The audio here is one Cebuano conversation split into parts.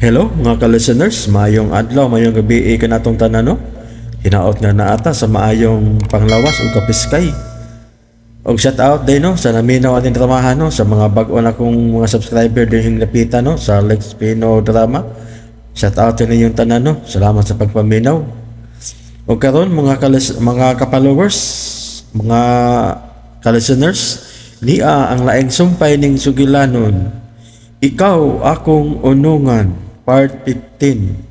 Hello mga ka-listeners, maayong adlaw, maayong gabi kanatong tanan, no? Hinaot nga naata sa maayong panglawas ug kapiskay. Og shout out din, no, sa naminaw ating dramahan, no, sa mga bag-o na kong mga subscriber din lapitan, no, sa Lex Pino Drama. Shout out din ninyong tanan, no. Salamat sa pagpaminaw. Og karon mga mga ka-followers, mga ka-listeners, niya ang laing sumpay ning sugilanon. Ikaw akong unungan, part 15.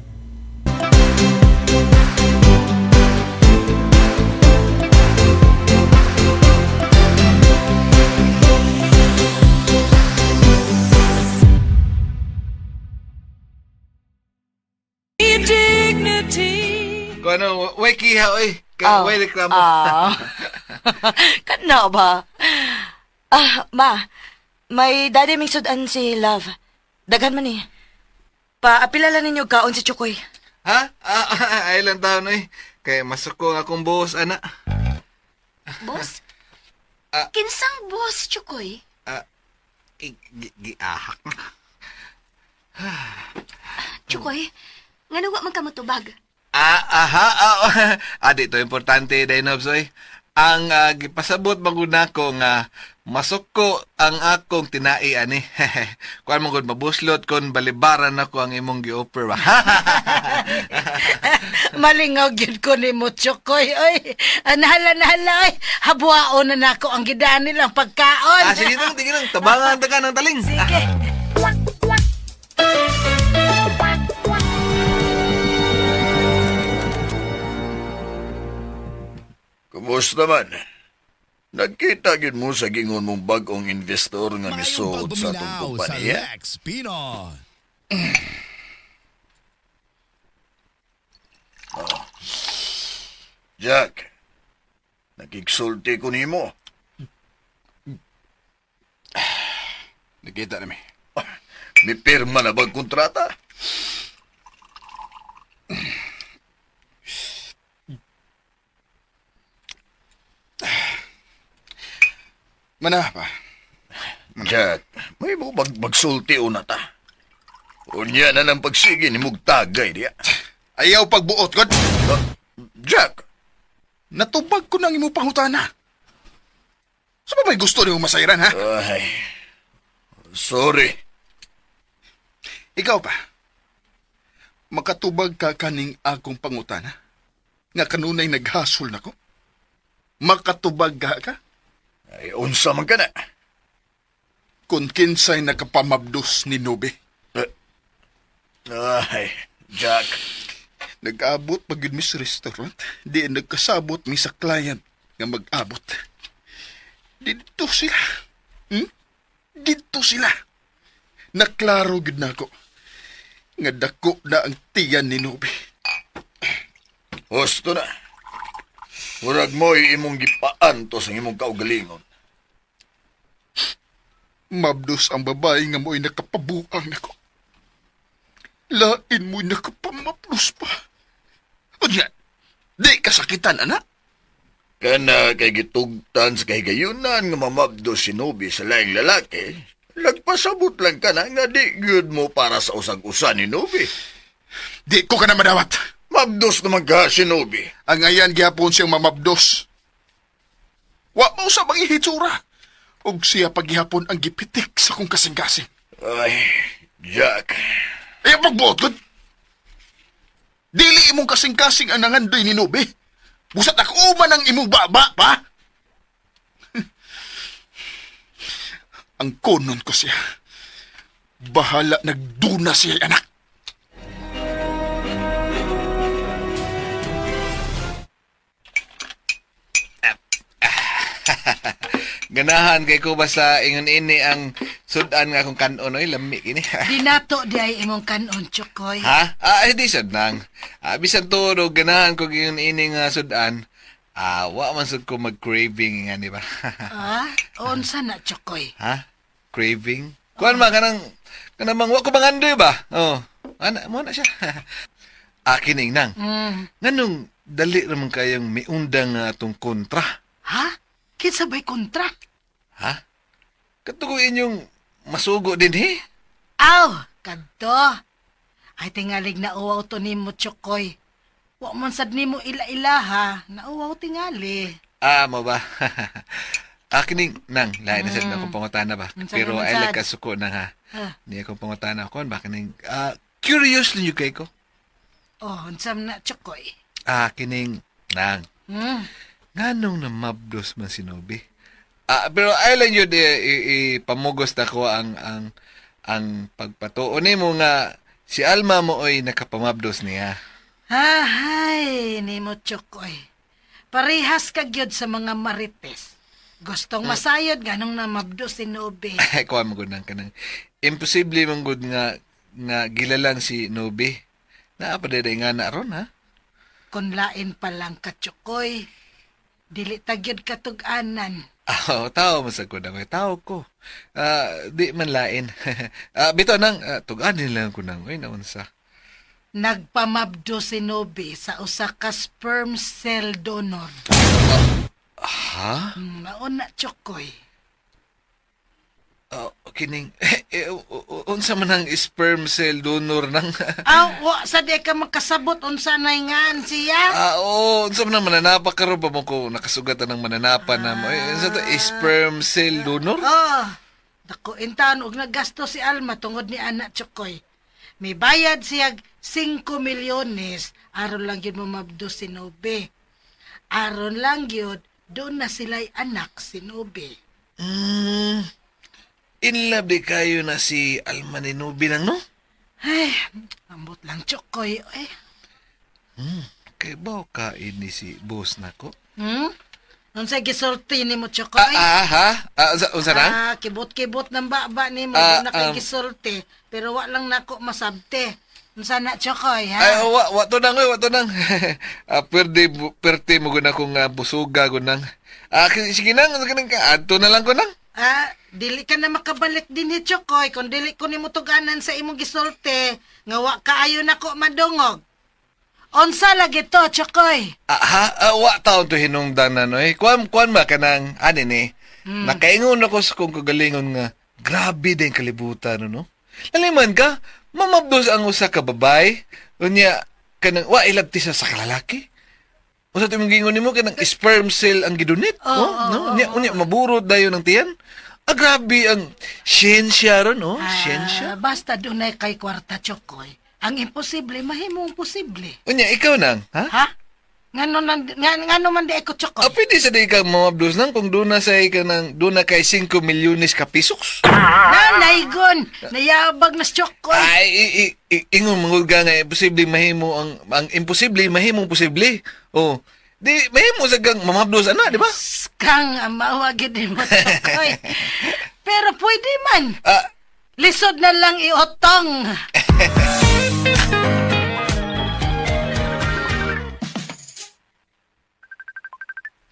Kung ano, way kiha, oy. Ah, Way reklamo. Ah. Kana ba? Ah, ma. May daddy ming sudan si Love. Daghan man eh. Paapilala ninyo kaon si Chukoy. Ha? Ah, ay lang taon, oy. Kaya masuko ang akong boss, ana. Boss? Ah. Kinsang boss, Chukoy? Giahak. Chukoy, ngano wa man ka motubag? Ah, aha, ah, ah, dito importante, Dynobs, oy. Ang gipasabot man gud nako nga masuko ang akong tinai ani. Kuan man gud mabuslot kon balibaran nako ang imong gi-offer ba. Malingaw gyud ko ni mo, Chokoy. Oy, nahala, nahala, oy. Habuaon na nako ang gidaan nilang pagkaon. Ah, sige lang, sige lang. Tabangan ta ka ng taling. Sige. Kumusta man? Nagkita gid mo sa gingon mong bag-ong investor nga Maayong misuod sa atong pagpaminaw sa kumpanya. Lex Pino. Jack, nakigsulti ko nimo. Nakita nami. Mi pirma na bag kontrata? Mana pa. Jack, may mo bag magsulti una ta. Unya na ng pagsige ni mugtagay diya. Ayaw pagbuot, God. Ah, Jack, Natubag ko nang imong pangutana. Sa ba may gusto nimo masayran, ha? ay, sorry. Ikaw pa. Makatubag ka kaning akong pangutana? Nga kanunay naghasol nako? Makatubag ka ka? Ay, unsa man ka na. Kung kinsay nakapamabdos ni Nobe. Ay, Jack, Nag-abot pag yun mi sa restaurant, di nagkasabot mi sa client nga mag-abot. Dito sila. Dito sila. Naklaro gid nako nga dako na ang tiyan ni Nobe. husto na. Murag mo'y imong gipaantos ang imong kaugalingon. Mabdos ang babae nga mo'y nakapabuang nako. Lain mo'y nakapamabdos pa. Unya, di kasakitan, anak. Kana kay gitugtan sa kahigayunan nga mamabdo si Nobi sa laing lalaki, nagpasabot lang ka na nga di gyud mo para sa usag-usa ni Nobi. Di ko ka na madawat. Mabdos naman ka si Nobi. Ang ayan gihapon siyang mamabdos. Wa mo sa mga hitsura. Og siya paghihapon ang gipitik sa kong kasing-kasing. Ay, Jack. Ay, pagbuot gud. Dili imong kasing-kasing ang nangandoy ni Nobe. Busat ako man ang imong baba pa. Ang konon ko siya. Bahala nagduna siya, anak. Ganahan kay ko basta ingon ini ang sudan nga akong kanon oy, lami kini. Dinato di ay imong kanon, Chukoy. Ha? Ah, hindi sad nang. Ah, bisan tuod og ganahan ko ingon ini nga sudan. Ah, wa man sad ko mag-craving nga di ba? Ah, unsa na, Chukoy? Ha? Craving? Kuan man kanang kanang mang wa ko mangandoy ba? Oh. Ana mo na siya. Akin ing nang. Nganong dali raman kayong miundang nga atong kontra. Ha? Kinsa ba'y kontra? Ha? Katugo inyong masugo din he? Aw, kadto. Ay tingalig na uwaw to nimo, Chokoy. Wa man sad nimo ila-ila ha. Nauwaw tingali. Ah, mo ba? Ah, kining nang lain na sad na akong pangutana ba. Unsa Pero naman ay sad? lagkasuko na ha. Ah. Niya akong pangutana kon ba kining curious ninyo kay ko. Oh, unsa man na, Chokoy? Ah, kining nang nganong namabdos man si Nobi. Ah, pero ay lang yun ipamugos na ko ang pagpatuo nimo nga si Alma mo oy nakapamabdos niya. Ahay, nimo Chokoy. Parehas ka gyud sa mga marites. Gustong masayod ganong namabdo si Nobe. Ay, kuha mo gud nang kanang imposible man gud nga nga gilalan si Nobi. Naa pa day nga na ron ha. Kun lain pa lang ka, Chokoy. Dili ta gyud katug-anan. Ah, tao man sa gud ako, tao ko. Ah, di man lain. Ah, bitaw nang tug-anin lang ko nang oy naunsa. Nagpamabdo si Nobe sa usa ka sperm cell donor. Ha? Mao na, Chokoy. Ah, kining eh, unsa man ang sperm cell donor nang Aw, wa sa di ka makasabot unsa na ngan siya. Ah, oo, unsa man ang mananapa karon pa mo ko nakasugatan ng mananapa na mo. Eh, unsa to sperm cell donor? Oh, dako intaon og naggasto si Alma tungod ni Ana, Chokoy. May bayad siya 5 milyones aron lang yun mamabdo si Nobe. Aron lang yun, doon na sila'y anak si Nobe. In love di kayo na si Alma ni Nobi nang no? Ay, ambot lang, Chokoy. Eh. Kay ba kain ni si boss nako? Hmm? Unsay gisulti nimo, Chokoy? Ah, ah, ha? Ah, unsa nang? Ah, kibot-kibot ng baba nimo, Ah, doon na kay gisulti, pero wa lang nako masabte. Unsa na, Chokoy, ha? Ay, oh, wa to nang, oy, wa to nang. Ah, pwerde, pwerte mo gud akong busuga gud nang. Ah, sige nang, sige nang, adto na lang ko nang. Ah, dili ka na makabalik din ni Chokoy kung dili ko nimo tuganan sa imong gisulti nga wa kaayo nako madungog. Unsa lagi to, Chokoy? Ah, ha? Ah, wa taon to hinungdan na no eh. Kuan ba kanang ani ni? Nakaingon ako sa kong kagalingon nga grabe din kalibutan no, no. Laliman ka, mamabdos ang usa ka babae. Unya kanang wa ilabti sa sa kalalaki. Unsa to imong giingon nimo kanang sperm cell ang gidunit, oh, no? Unya unya maburot dayon ang tiyan. Ah, grabe ang siyensya ron, no? Siyensya. Ah, basta dunay kay kwarta, Chokoy. Ang imposible mahimong posible. Unya ikaw nang, ha? Ha? Ngano nan ngano man di ko, Chokoy? Ah, pwede sa di ka mamabdos nang kung doon na sa ka nang doon na kay 5 milyones ka pesos. Nanaygon, nayabag na si Chokoy. Ay, ingon mangud ka nga imposible mahimo ang imposible mahimong posible. Oh. Di mahimo sa kang mamabdos ana, di ba? Kang mawagid mo, Chokoy. Pero pwede man. Ah, Lisod na lang iotong.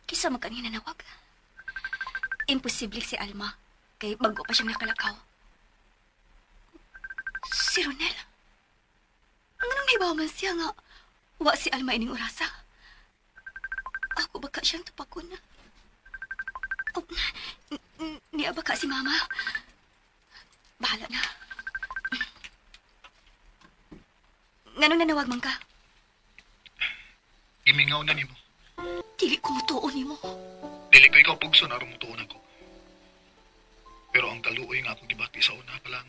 Kisa man kanina nawag. Imposible si Alma. Kay bago pa siyang nakalakaw. Si Ronel. Ang anong nahibaw man siya nga wa si Alma ining orasa. Ako baka siyang tupakon. Oh, niya baka si Mama. Bahala na. Nganong nanawag man ka? Gimingaw na nimo. Dili ko mutuo nimo. Dili ko ikaw pugson aron mutuon ako. Pero ang kaluoy nga akong gibati sa una pa lang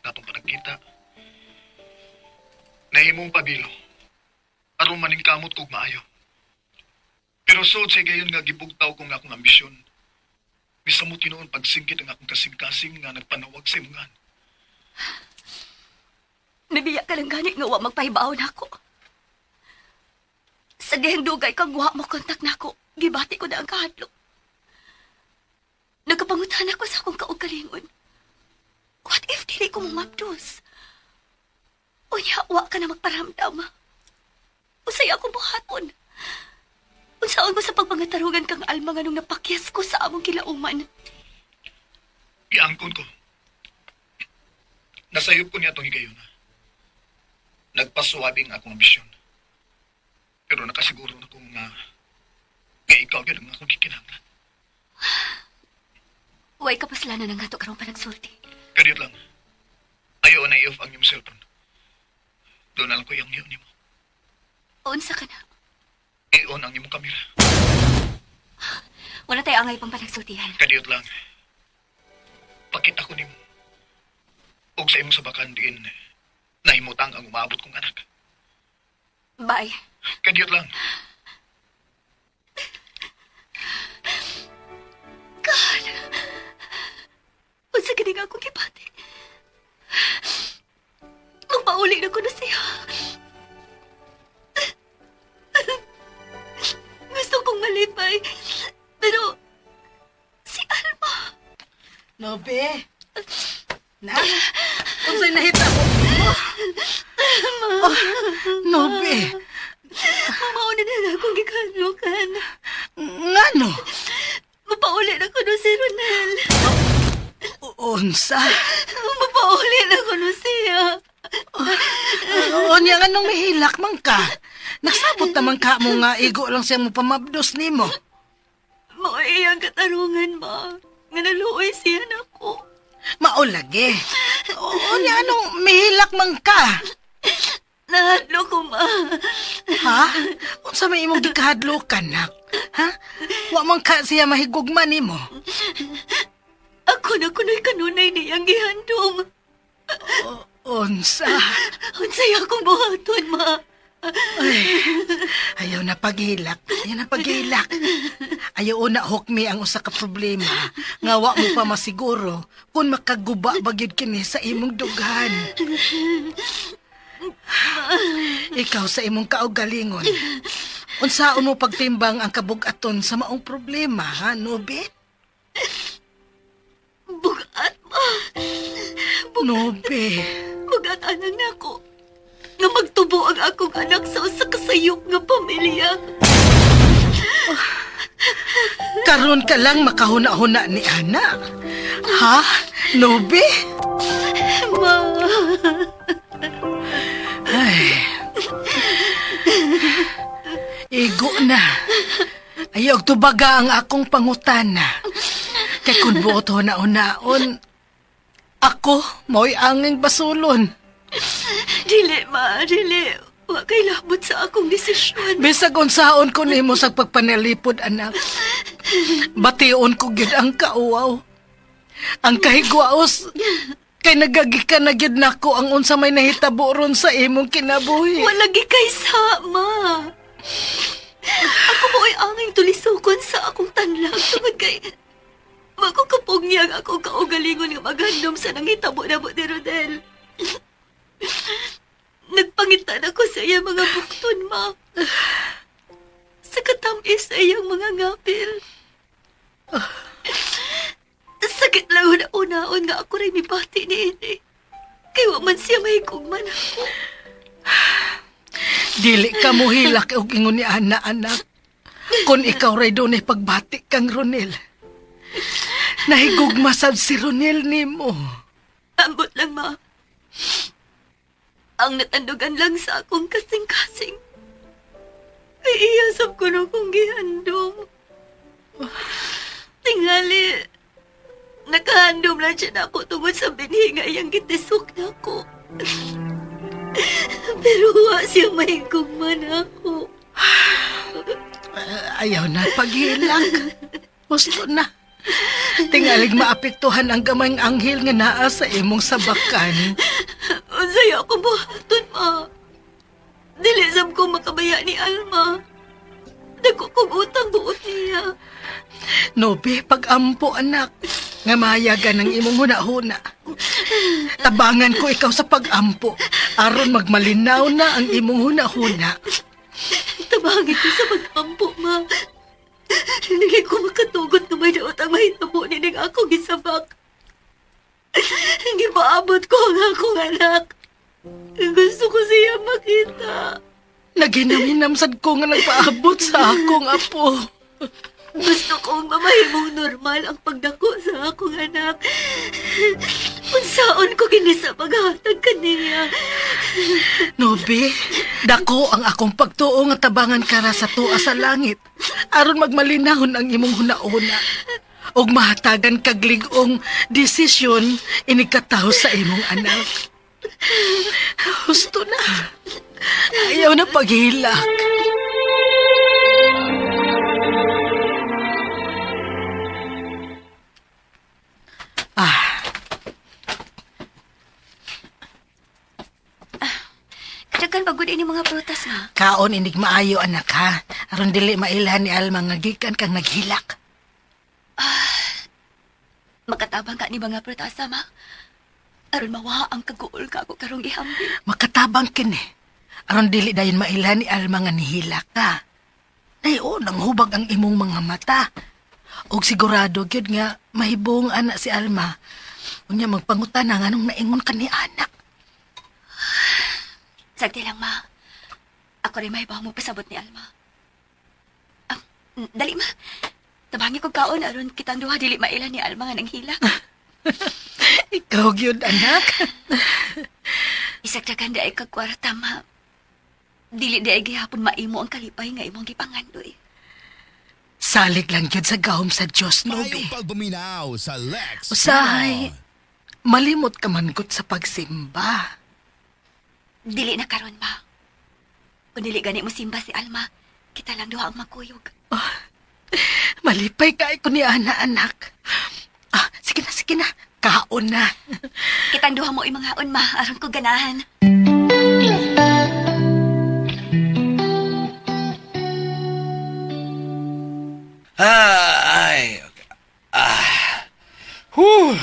natong panagkita. Nahimong pabilo. Aron maningkamot kog maayo. Pero sud sa gayon nga gibugtaw ko nga akong ambisyon. Misamo tinuon pagsingkit ang akong kasing-kasing nga nagpanawag sa imungan. Nabiya ka lang gani nga wa magpahibaw nako. Sa dihang dugay kang wa mo kontak nako, gibati ko na ang kahadlok. Nagkapangutan ako sa akong kaugalingon. What if dili ko mumapdos? Unya, wa ka na magparamdam. Usay ako buhaton. Unsaon ko sa pagpangatarugan kang alma nga nung napakyas ko sa among kilauman. Giangkon ko. Nasayop ko niya itong higayon. Nagpasuwabi ang akong ambisyon. Pero nakasiguro na kong nga ikaw yun ang akong gikinahanglan. Way kapaslanan ang gato karong panagsulti. Kadiyot lang. Ayaw na i-off ang iyong cellphone. Doon na lang ko yung niyo nimo. Unsa ka na? I-on ang imong kamera. Wala tayo angay pang panagsultihan. Kadiyot lang. Pakita ko nimo. Og sa imong sabakan diin, nahimutang ang umaabot kong anak. Bye. Kadiyot lang. God! Unsa gani nga akong gibati? Magpauli na ko na siya. Gusto kong malipay. Pero, si Alma. Nobe. Na? Unsay nahita mo nimo? Oh, Nobe. Mamauna na lang akong gikadlukan. Ngano? Mapauli na ko na si Ronel. Unsa? Mapauli na ko na siya. Unya nga nung mihilak man ka. Nagsabot naman ka mo nga igo lang siya mo pamabdos nimo. Maoy ang katarungan, ma. Nga naluoy siya nako. Maulagi. Unya anong mihilak man ka? Nahadlo ko, ma. Ha? Unsa may imong gikahadlokan nak? Ha? Wa man ka siya mahigugma nimo. Ako na kuno'y kanunay niyang gihandom. Unsa? Unsay akong buhaton, ma. Ayaw na paghilak. Ayaw na paghilak. Ayaw una hukmi ang usa ka problema. Nga wa mo pa masiguro kung makaguba ba gyud kini sa imong dughan. Ikaw sa imong kaugalingon. Unsaon mo pagtimbang ang kabug-aton sa maong problema, ha, Nobe? Bugat, ma. Nobe. Bugat anang nako. Nga magtubo ang akong anak sa usa ka sayop nga pamilya. Karon ka lang makahuna-huna ni anak. Ha? Nobe? Ma. Ay. Igo na. Ayaw tubaga ang akong pangutana. Kay kung buot huna-hunaon, ako mo'y anging basulon. Dili, ma. Dili. Wa kay labot sa akong desisyon. Bisag unsaon ko nimo sa pagpanalipod, anak. Bation ko gyud ang kauwaw. Ang kahigwaos, kay nagagika na gyud nako ang unsa may nahitabo ron sa imong kinabuhi. Wala gi kay sama. Ako mo'y anging tulisokon sa akong tanlag tungod kay Mako kapog niya ang akong kaugalingon nga maghandom sa nangitabo na ni Rodel. Nagpangitan ako sa iyang mga bukton, ma. Sa katamis sa iyang mga ngapil. Sakit lang una-unaon nga ako rin mibati ni ini. Kay wa man siya mahigugman ako. Dili ka mohilak og ingon ni ana anak. Kung ikaw ray dunay pagbati kang Ronel. Nahigugma sad si Ronel nimo. Ambot lang, ma. Ang natandugan lang sa akong kasing-kasing. Ay iyasap ko na kong gihandom. Tingali, nakahandom lang siya na ako tungod sa binhi nga iyang gitisok na ako. Pero wa siya mahigugman ako. Ayaw na paghilak. Gusto na. Tingalig maapektuhan ang gamayng anghel nga naa sa imong sabakan. Unsay ako buhaton, ma. Dili sab ko makabaya ni Alma. Dako kong utang buot niya. Nobe, pag-ampo anak, nga mahayagan ang imong huna-huna. Tabangan ko ikaw sa pag-ampo, aron magmalinaw na ang imong huna-huna. Tabangin ko sa pag-ampo, ma. Hindi ko makatugot na may daot ang mahitabo nining akong gisabak. Gipaabot ko ang akong anak. Gusto ko siya makita. Naghinam-hinam sad ko nga nagpaabot sa akong apo. Gusto kong mamahimong normal ang pagdako sa akong anak. Unsaon ko kini sa paghatag kaniya. Nobe, dako ang akong pagtuo nga tabangan kara sa tuwa sa langit. Aron magmalinahon ang imong huna-huna. Og mahatagan kag lig-ong desisyon inikataho sa imong anak. Husto na. Ayaw na paghilak. Kadagan pagod ini mga prutas, ma. Kaon inig maayo anak ha. Aron dili mailhan ni Alma nga gikan kang naghilak. Makatabang ka ni mga prutasa, ma. Aron mawa ang kaguol ka ako karong gihambil. Makatabang kini. Aron dili dayon mailhan ni Alma nga nihilak ka. Nayon ang hubag ang imong mga mata. Og sigurado gyud nga mahibong anak si Alma. Unya magpangutana nganong naingon ka ni anak. Sagdi lang, ma. Ako rin may mo pasabot ni Alma. Ah, dali, ma. Tabangi ko kaon aron kitang duha dili maila ni Alma nga nanghilak. Ikaw gyud anak. Isagdagan di ay kagkwarta, ma. Dili di ay gihapon maimo ang kalipay nga imong gipangandoy. Salig lang gyud sa gahom sa Dios, Nobi. Maayong pagpaminaw sa Lex. Usahay, malimot ka man gud sa pagsimba. Dili na karon, ma. Kung dili gani mo simba si Alma, kita lang duha ang makuyog. Malipay ka ko ni ana, anak. Ah, sige na, sige na. Kaon na. Kitang duha mo imangaon, ma, aron ko ganahan. Ah, ay. Okay. Ah. Whew.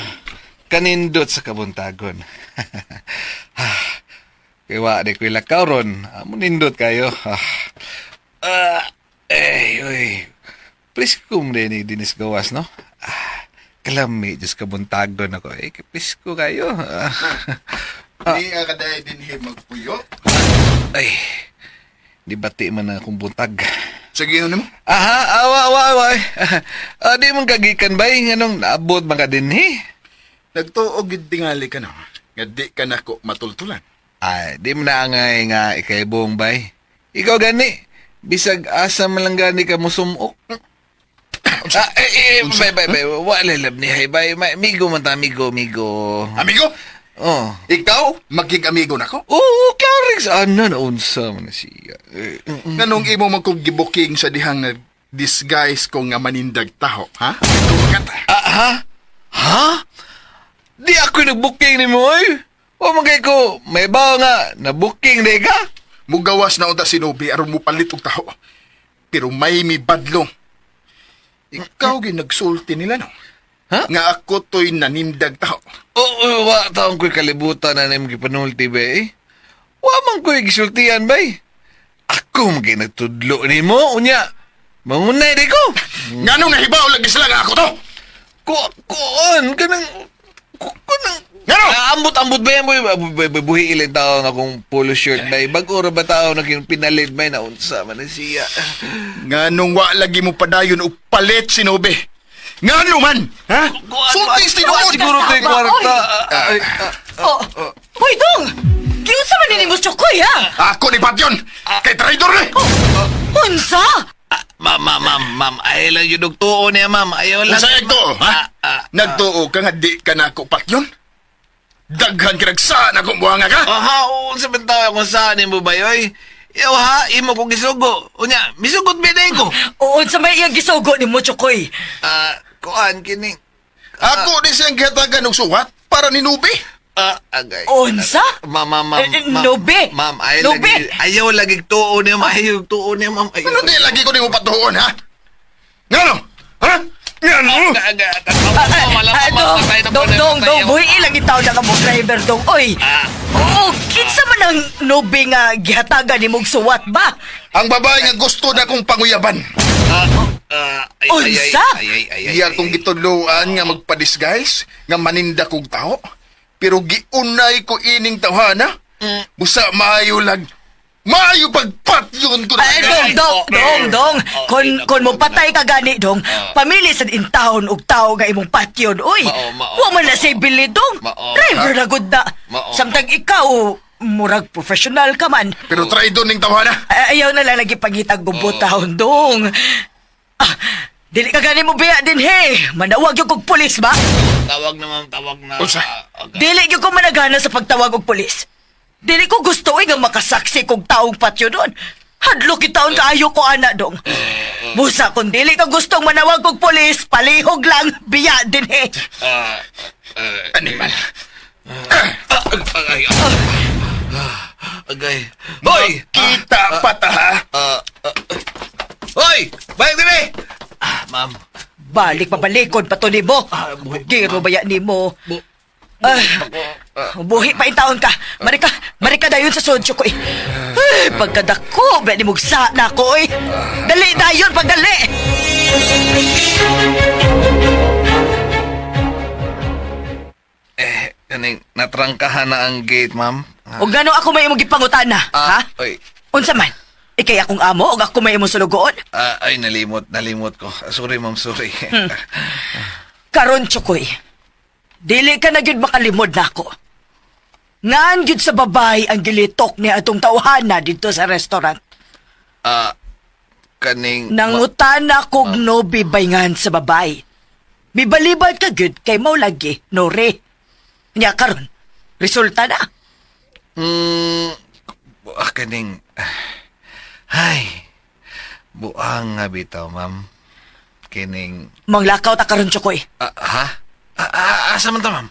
Kanindot sa kabuntagon. Ah. Kay wa di ko'y lakaw ron. Amo nindot kayo. Ah. Ah, eh, uy. Presko mo din dinis gawas, no? Ah, kalami, Diyos kabuntagon ako. Eh, presko kayo. Ah. Di ka kaday din he magpuyo. Ay, di bati man na akong buntag. Sige nimo. Aha, awa, awa, awa. Ah, di man kagikan ba? Anong naabot man ka din, eh? Nagtuo gid tingali ka no. Nga di ka nako matultulan. Ay, di mo na angay nga ikaibong bay. Ikaw gani, bisag asa man lang gani ka musumok. Ah, eh, eh, bay, bay, bay, wala lab ni hay, bay, may, migo man ta, migo, migo. Amigo, Oh. ikaw maging amigo nako. Oo, Clarix, ano na unsa man na siya. Eh, Nganong imo man kong gibuking sa dihang na disguise ko nga manindag taho, ha? Tumakat. Ah, ha? Ha? Di ako nag-booking ni mo, oy. O magay ko, may bawo nga, na-booking di ka? Mugawas na unta si Nobi aron mo palit og taho. Pero may mibadlong. Ikaw gi nagsulti nila no. Ha? Nga ako to'y nanindag taho. Oo, wa taong ko'y kalibutan na nang gipanulti ba eh. Wa man ko'y gisultian ba eh. Ako magay nagtudlo ni mo, unya. Mangunay di ko. Nganong nahibaw lagi sila nga ako to? Ko, koon, kanang, kanang, Ngano? Ah, ambot-ambot ba yan, boy? Buhi ilang tao nga akong polo shirt ba eh. Bago ra ba tao na pinalit ba eh, naunsa man na siya. Nganong wa lagi mo padayon og palit si Nobi? Ngano man? Ha? Sulti sa tinuod! Siguro ko'y kwarta. Ah, ay, ah, Oh, Hoy, dong! Giunsa man ni mo Chokoy, ha? Ako ni Patyon! Kay traidor ni! Unsa? ah, Ma'am, ma'am, ma'am, ma'am, ayaw lang yung dugtuo niya, ma'am. Ayaw lang. Unsa nagtuo, ha? Ah, ah, Nagtuo ka nga di ka na ako Patyon? Daghan ka nagsaan akong buhanga ka? Aha, oo, sa bentaw kung saan mo ba yoy? Iyaw ha, imo kong gisugo. Unya, misugot biday ko. Oo, unsa may iyang gisugo ni mo Chokoy? Ah, kuan kini. Ako ni siyang gihatagan og suwat para ni Nubi. Ah, agay. Unsa? Ma'am, ma'am, ma'am. Eh, eh, ma'am, Nobe. Ma'am, ayaw Nobe. lagi, ayaw lagi tuo niya, ma'am. Ayaw tuo niya, ma'am. Ayaw. Ano di lagi ko ni mo patuon, ha? Ngano? Ha? Ngano? Ah, dong, dong, dong, dong, buhi ilang itaw na ka mo driver dong. Oy. Oo, kinsa man ang nobe nga gihatagan ni mong suwat ba? Ang babae nga gusto na kong panguyaban. Unsa? Iya kong gituluan nga magpa-disguise, nga maninda kong tao. Pero giunay ko ining tawhana. Busa maayo lang. Maayo pagpatyon ko na. Ay, dong, dong, dong, dong. Kon mo patay ka gani, dong. Pamili sa intahon og tao nga imong patyon, oy. Mao, mao. Wa man na say bili, dong. Mao. Driver na gud na. Mao. Samtang ikaw, murag professional ka man. Pero traidor ning tawhana. Ay, ayaw na lang lagi pangitag gubutahon, dong. Ah, dili ka gani mo biya din, he. Manawag yung kog pulis ba? Tawag na, ma'am, tawag na. Unsa? Ah, agay. Dili gyud ko managana sa pagtawag og pulis. Dili ko gusto oy nga makasaksi kog taong patyo doon. Hadlo kitaon kaayo ko ana dong. Busa kung dili ka gustong manawag og pulis, palihog lang biya dinhi. Animal. Agay. Agay. Hoy! Kita pa ta, ha? Hoy! Balik diri! Ah, ma'am. Balik pabalikod pa to nimo. Buhi. Giro baya nimo. Bu- Ah, buhi pa taon ka. Marika, marika dayon sa sodyo ko eh. Ay, pagkadako, ba ni mugsa na ko eh. Dali dayon, pagdali. Eh, kaning natrangkahan na ang gate, ma'am. O gano ako may imong gipangutana, ha? Ah, Oy, Unsa man? Ikay akong amo og ako may imong sulugoon? ay nalimot, nalimot ko. Ah, sorry, ma'am, sorry. Karon Chokoy, dili ka na gyud makalimod nako. Ngaan gyud sa babay ang gilitok ni atong tawhana dito sa restaurant. Ah, kaning Nangutana kog nobi bayngan sa babay. Mibalibad ka gyud kay mao lagi nore. Nya karon, resulta na. Kaning ay, buang nga bitaw, ma'am. Kining Manglakaw ta karon Chokoy. Ha? Asa man ta, ma'am?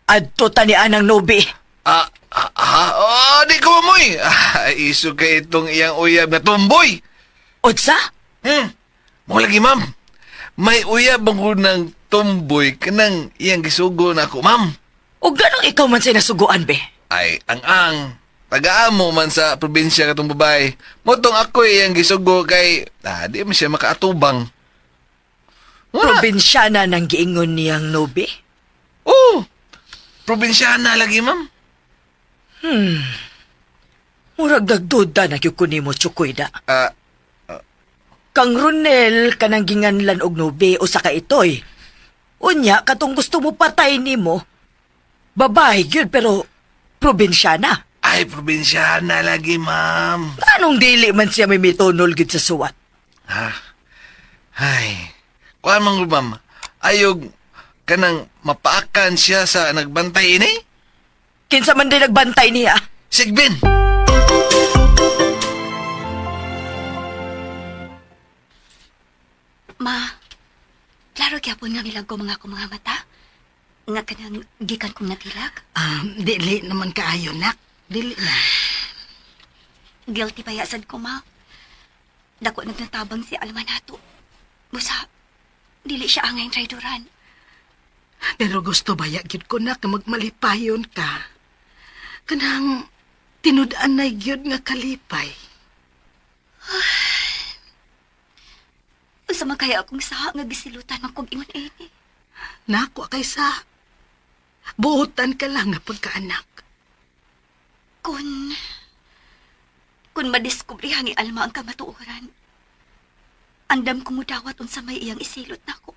Adto ta ni anang nobi. Ha? Oh, di ko mamoy. Iso kay itong iyang uyab na tumboy. Unsa? Mo lagi, ma'am. May uyab ang ng tumboy kanang iyang gisugo na ako, ma'am. O ganong ikaw man sa nasuguan be? Ay, ang-ang. Taga-amo man sa probinsya katong babae. Motong ako iyang gisugo kay, di man siya makaatubang. Wala. Probinsyana nang giingon niyang nobi. Oo. Probinsyana lagi, ma'am. Murag nagduda na gyud ko nimo Chokoy da. Ah, Kang Ronel kanang ginganlan og nobi usa ka itoy. Unya katong gusto mo patay nimo. Babae gyud pero probinsyana. Ay, probinsyana lagi, ma'am. Anong dili man siya may mitunol gyud sa suwat? Ha? Ay. Kuan man gud, ma'am. Ayog kanang mapaakan siya sa nagbantay ini? Kinsa man din nagbantay niya? Sigbin. Ma, klaro gyapon nga milag ko mga akong mga mata. Nga kanang gikan kong natilak. Dili naman kaayo, nak. Dili na. Guilty pa yasad ko, ma. Dako nagnatabang si Alma nato. Busa, dili siya angay traidoran. Pero gusto ba ya gyud ko nak nga magmalipayon ka? Kanang tinud-an na gyud nga kalipay. Unsa man kaya akong saha nga gisilutan man kog ingon ini. Nako kay sa buotan ka lang nga pagkaanak. Kung madiskubrihan ni Alma ang kamatuoran, andam ko mudawat unsa may iyang isilot nako.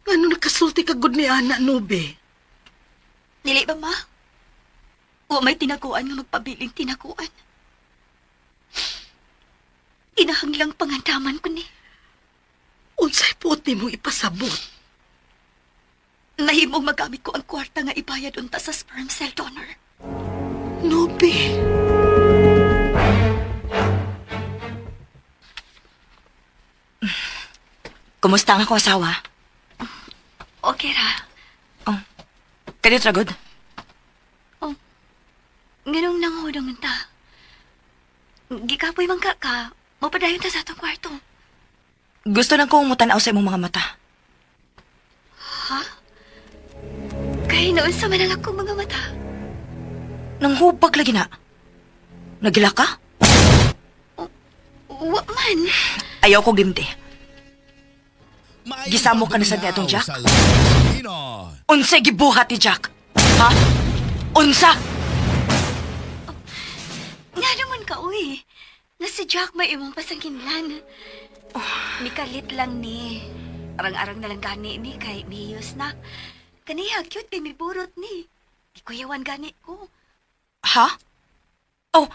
Ngano nakasulti ka gud ni ana Nobe? Dili ba, ma? O may tinaguan nga magpabiling tinaguan. Kinahanglang pangandaman ko ni. Unsay puot nimo ipasabot? Nahimong magamit ko ang kwarta nga ibayad unta sa sperm cell donor. Nobe. Kumusta ang ako asawa? Okay ra. Kanyo tragod? Nganong nanghudong ta. Gikapoy man ka ka. Mapadayon ta sa atong kwarto. Gusto lang kong mutanaw sa imong mga mata. Ha? Kay noon sa man ang akong mga mata. Nanghubag lagi na. Nagila ka? Wa man. Ayaw ko gimti. Maayong Gisamo ka na sa pagbulinaw niatong Jack? sa Lex Pinoy. Unsay gibuhat ni Jack? Ha? Unsa? Nga naman ka, uy. Na si Jack may imong pasangkinlan. Mikalit lang ni. Arang-arang na lang gani ni kay mihiyos na. Kaniya, cute kay miburot ni. Ikuyawan gani ko. Ha? Oh,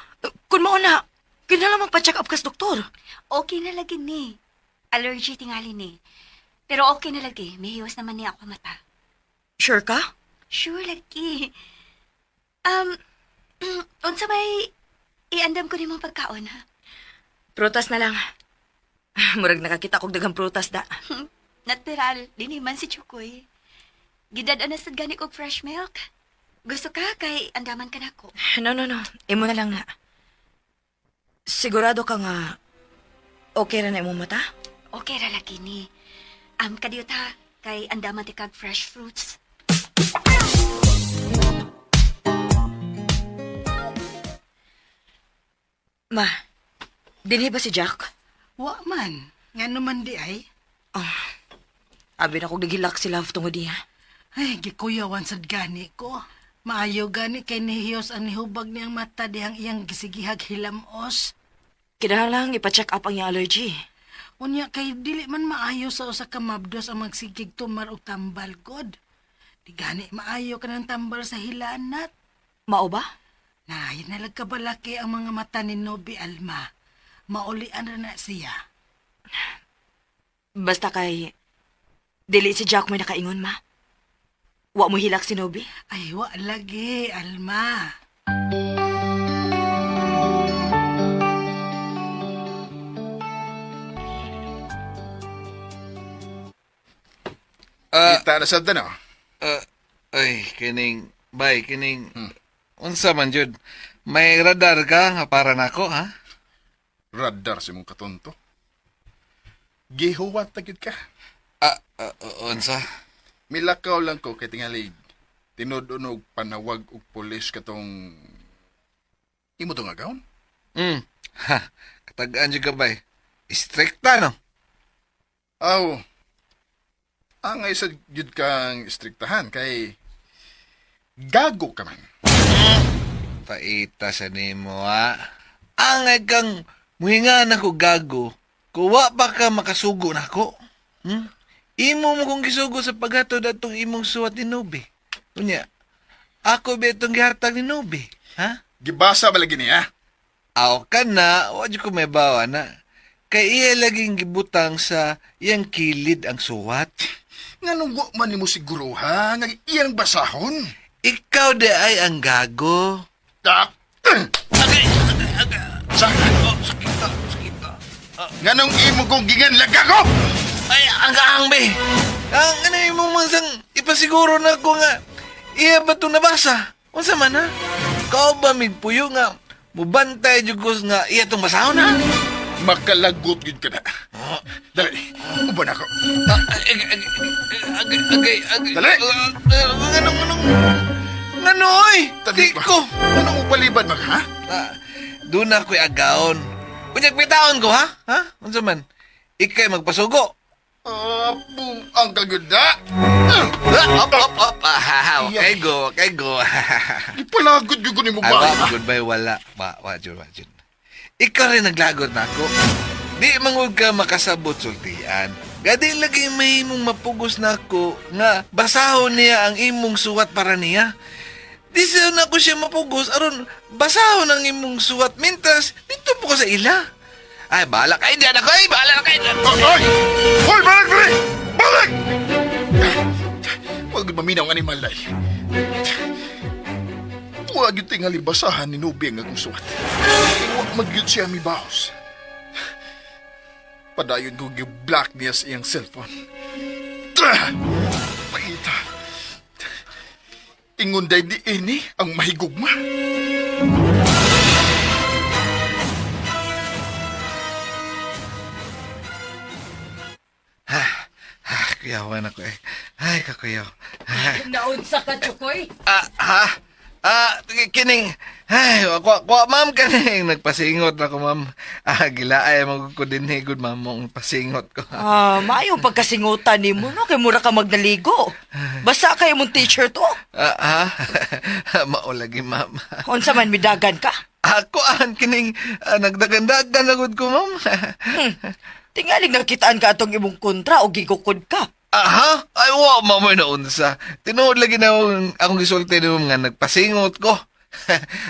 kun mao na, kinahanglan magpa-check up kas doktor. Okay na lagi ni. Allergy tingali ni. Pero okay na lagi. Mihiyos naman niya ako mata. Sure ka? Sure lagi. Um, unsa may iandam ko nimong pagkaon, ha? Prutas na lang. Murag nakakita kog daghang prutas da. Natural, dinhi man si Chukoy. Gidad-an na sad gani og fresh milk. Gusto ka kay andaman ka nako. No, no, no. Imo na lang na. Sigurado ka nga okay ra na imong mata? Okay ra lagi ni. Kadiyot ha, kay andaman ti kag fresh fruits. Ma, dinhi ba si Jack? Wa man. Ngano man di ay? Abi na kog naghilak si Love tungod niya. Ay, gikuyawan sad gani ko. Maayo gani kay nihiyos ang nihubag niyang mata dihang iyang gisigihag hilamos. Kinahanglan ipa-check up ang iyang allergy. Unya kay dili man maayo sa usa ka mabdos ang magsigig tumar og tambal god. Di gani maayo kanang tambal sa hilanat. Mao ba? Na, nalag kabalaki ang mga mata ni Nobi Alma. Maulian ra na siya. Basta kay dili si Jack may nakaingon, ma. Wa mo hilak si Nobi? Ay, wa lagi, Alma. Kita na sad no. Ay, kining, bay, kining, unsa man jud. May radar ka nga para nako, ha? Radar si mong katonto. Gihuwat na gyud ka. Ah, unsa? Milakaw lang ko kay tingali tinud-unog panawag og pulis katong imo tong agawon. Ha, katagaan jud ka, bay. Istrikta, no? Aw. Angay sa gyud kang istriktahan kay gago ka man. Paita sa nimo, ha? Angay kang muhinga na ko gago, kuwa pa ka makasugo nako. Hmm? Imo mo kong gisugo sa paghatod atong imong suwat ni Nobi. Unya, ako ba itong gihartag ni Nobi? Ha? Gibasa ba lagi niya? Aw ka na, wa jud ko may bawa na. Kay iya laging gibutang sa iyang kilid ang suwat. Nganong wa man nimo siguro ha nga iyang basahon? Ikaw di ay ang gago. Tak. Agay, agay, agay. Sa Oh, sakit na, sakit na. nganong imo kong gingan lagago? Ay, ang kaang be. Ang ano yung mong mansang ipasiguro na ko nga iya ba itong nabasa? Unsa man ha? Kao ba migpuyo nga mubantay jud ko nga iya itong basahon ha? Makalagot gyud ka na. Dali, uban ako. Ah, Agay, agay, agay, agay, agay. Dali! Anong, anong, ngano oy? Dali Di ba? ko. Anong upalibad mag ha? Ah, doon na ako'y agaon. Unyag pitaon ko ha? Ha? Unsa man? Ikay magpasugo. Ah, ang kaganda. Ah, op, op, op. Ah, okay, go, okay, go. Ipalagod gyud ko nimo Ay, ba? wa, goodbye, wala. Wa, wa, jud, wa, jud. Ikaw rin naglagot na ako. Di mangod ka makasabot sultian. Gadi lagi may imong mapugos na ako nga basahon niya ang imong suwat para niya. Di siya na ko siya mapugos aron basahon ang imong suwat mintas dito po ko sa ila. Ay, bahala kayo dyan ako. Ay, bahala kayo dyan. Oy! Hoy, balik dali! Balik! Wag maminaw ang animal ay. Wag yung tingali basahan ni Nubi ang akong suwat. Wag magyud siya mi baos. Padayon ko gi-block niya sa iyang cellphone. Ah! Paita. Ingon day di ini ang mahigugma. Ah, kuyawan ako eh. Ay, kakuyaw. Ay. Naunsa ka, Chukoy? Ah, ha? Ah, kining. Ay, kwa, kwa, ma'am, kaning. Nagpasingot na ko, ma'am. Ah, gilaay, mo ko din eh, good, ma'am, mong pasingot ko. Ah, maayong pagkasingutan nimo no kay mura ka magnaligo. Basa kay imong teacher to. Ah, ha? Maulagi, ma'am. Unsa man midagan ka? Ako, an, kining, ah, nagdagandagan na gud ko, ma'am. Tingaling nakitaan ka atong imong kontra o gigukod ka. Aha? Ay, wa, ma'am, may naunsa. Tinuod lagi na akong gisulti ni ma'am nga nagpasingot ko.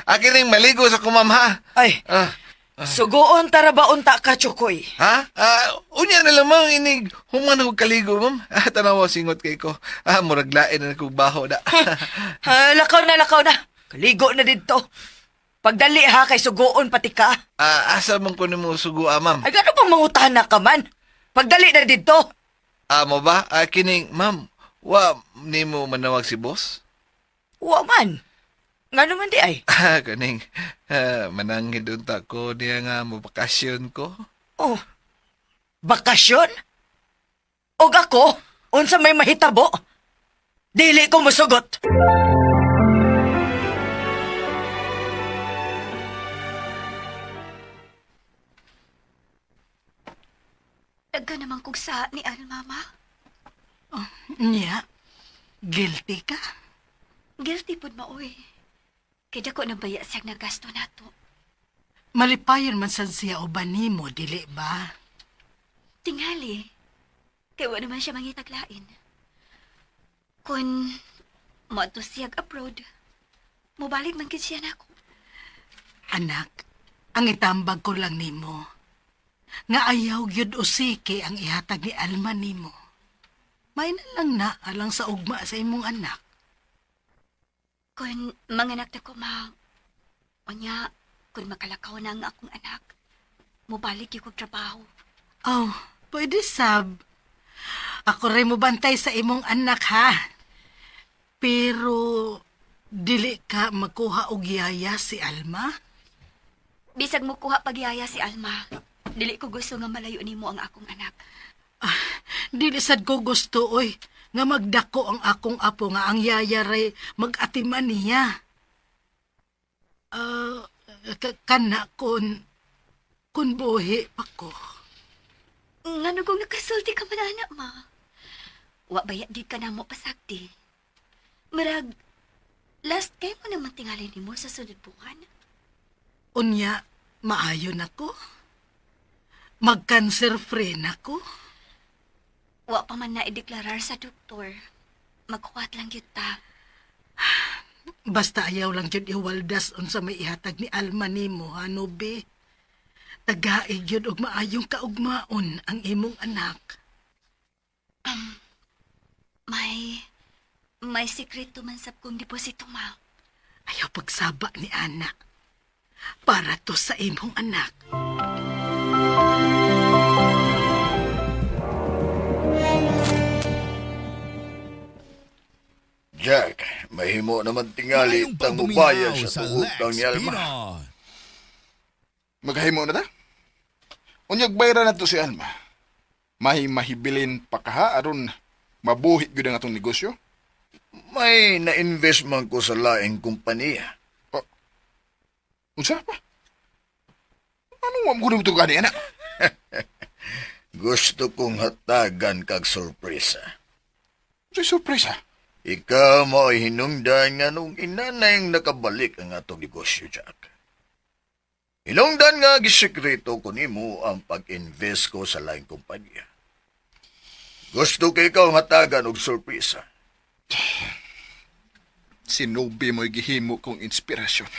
Akin ning maligo sa ko, ma'am, ha? Ay, Ah, sugoon tara ba unta ka, Chukoy? Ha? Ah, unya na lamang inig human ako kaligo, ma'am. Ah, tanawa singot kay ko. Ah, murag lain na kog baho da. Ah, lakaw na, lakaw na. Kaligo na didto. Pagdali ha, kay sugoon pati ka. Ah, asa man ko nimo sugua, ma'am? Ay, gano pang mangutahan na ka man? Pagdali na didto. Ah, mo ba? Ah, kining, ma'am, wa nimo manawag si boss? Wa man. Ngano man di ay? Ah, kaning, mananghid unta ko niya nga mabakasyon ko. Oh, bakasyon? Og ako, unsa may mahitabo? Dili ko musugot. Daghan naman kog sa ni Alma, ma. Nya, guilty ka? Guilty pud maoy. Kay dako nang baya siyang nagasto nato. Malipayon man sad siya uban nimo, dili ba? Tingali. Kay wa naman siya mangitaglain. Kun moadto siyag abroad, mobalik man gid siya nako. Anak, ang itambag ko lang nimo. Nga ayaw gyud usiki ang ihatag ni Alma nimo. May na lang na alang sa ugma sa imong anak. Kun manganak na ko ma, unya, kun makalakaw na ang akong anak, mobalik gyud kog trabaho. Oh, pwede sab. Ako rin mo bantay sa imong anak ha. Pero dili ka makuha og yaya si Alma? Bisag mo kuha pagyaya si Alma, dili ko gusto nga malayo nimo ang akong anak. Dili sad ko gusto oy nga magdako ang akong apo nga ang yaya ray mag-atiman niya. Ah, kana kun buhi pa ko. Ngano kung nakasulti ka man anak ma? Wa baya di ka na mo pasakti. Marag, last kay mo naman tingali nimo sa sunod buwan. Unya, maayo na ko. Mag-cancer free na ko. Wa pa man na ideklarar sa doktor. Maghuwat lang gyud ta. Basta ayaw lang jud iwaldas unsa may ihatag ni Alma nimo, ha, Nobe. Tagaig jud og maayong kaugmaon ang imong anak. May sikreto man sab kong deposito ma. Ayaw pagsaba ni Ana. Para to sa imong anak. Jack, mahimo naman tingali Maayong tang mubayad pagduminaw sa sa tuutang Lex ni Alma. Pinon. Maghimo na ta? Unyag bayra na to si Alma. May mahibilin pa kaha aron mabuhi gyud ang atong negosyo. May na-invest man ko sa laing kumpanya. Unsa pa? Ano wa mo to gani anak? Gusto kong hatagan kag sorpresa. Unsay sorpresa? Ikaw mo ay hinungdan nga nung inanay nakabalik ang atong negosyo, Jack. Hinungdan nga gisekreto ko nimo ang pag-invest ko sa laing kumpanya. Gusto kay ikaw hatagan og sorpresa. Sinubi mo'y gihimo kong inspirasyon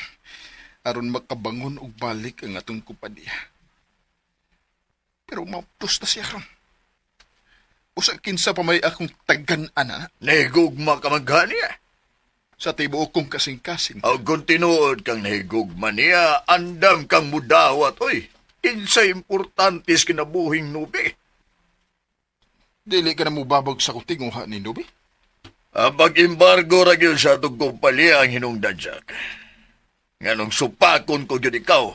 aron makabangon og balik ang atong kumpanya. Pero mauptos na siya karon. Usa kinsa pa may akong tagan-ana Nahigugma ka maghaniya. sa tibuok kong kasing-kasing. Ag kung tinuod kang nahigugma niya, andam kang mudawat, oy. Kinsay importante sa kinabuhing nubi. Dili ka na mubabag sa kong tinguha ni Nubi. Ang pag-embargo ra gyud sa atong kumpanya ang hinungdan, Jack. Nganong supakon ko gyud ikaw,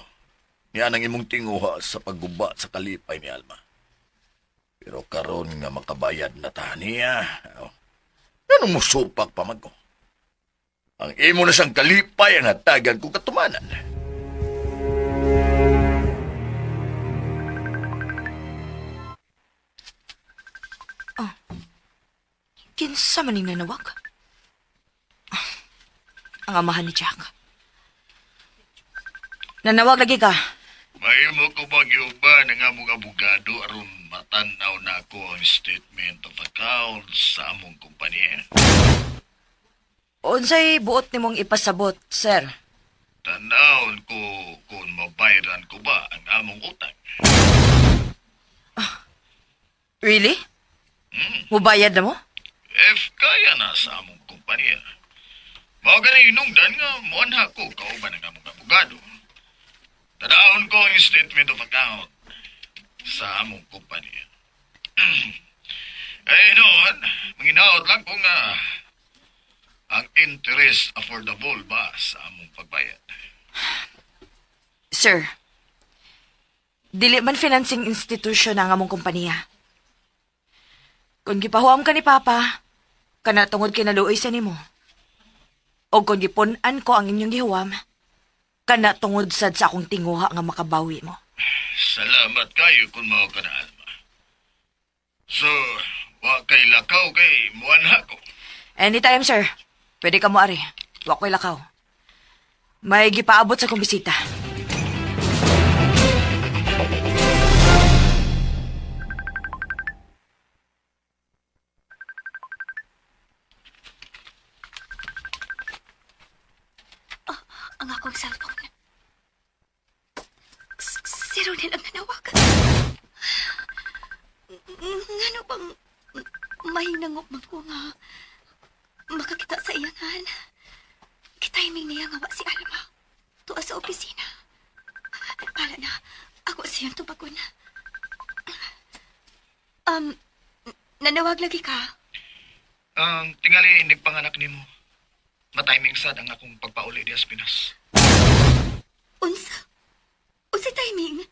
niya ang imong tinguha sa pagguba sa kalipay ni Alma. Pero karon nga makabayad na ta niya, oh, nganong musupak pa man ko? Ang imo na siyang kalipay ang hatagan kong katumanan. Kinsa man ning nanawag? Ah, ang amahan ni Jack. Nanawag lagi ka. Mahimo ko bang iuban ang among abogado aron matanaw na ako ang statement of account sa among kumpanya? Unsay buot nimong ipasabot, sir? Tanawon ko kung mabayran ko ba ang among utang. Really? Mubayad na mo? If kaya na sa among kumpanya. Mao gani hinungdan nga muanha ko kauban ang among abogado. Tadaon ko ang statement of account sa among kumpanya. Eh noon, manginaot lang ko nga ang interest affordable ba sa among pagbayad. Sir, dili man financing institution ang among kompanya. Kung gipahuam ka ni Papa, kana tungod kinaluoy sa nimo. O kung gipun-an ko ang inyong gihuam, kana tungod sad sa akong tinguha nga makabawi mo. Salamat kayo kung mao ka na, Alma. So, wa kay lakaw kay muanha ko. Anytime, sir. Pwede ka mo ari. Wa ko'y lakaw. May gipaabot sa kong bisita. Ang akong cellphone. Si Ronel ang nanawag. Ngano bang may nangop man ko nga makakita sa iyangan. Kitiming niya nga wa si Alma. Tuwa sa opisina. Pala na, ako siyang tubagon. Um, nanawag lagi ka. Ang tingali nagpanganak nimo. Matiming sad ang akong pagpauli diya sa Pinas. Unsa? Unsa timing?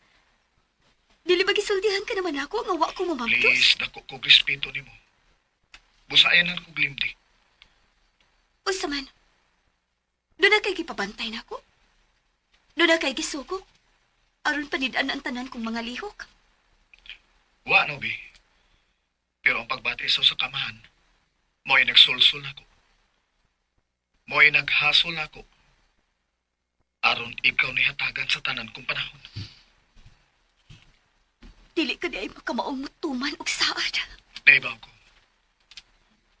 Dili ba gisultihan ka naman ako nga wa ko mamamtos? Please, dako ko respeto nimo. Busayan na ko glimti. Unsa man? Doon na kay gipabantay na ako? Doon na kay gisugo? Aron panidaan ang tanan kong mga lihok. Wa no bi. Pero ang pagbati sa sa kamahan, mo'y nagsulsul nako. Mo'y naghasol nako. Aron ikaw ni hatagan sa tanan kong panahon. Dili ka di ay makamaong mutuman og saad. Naibaw ko.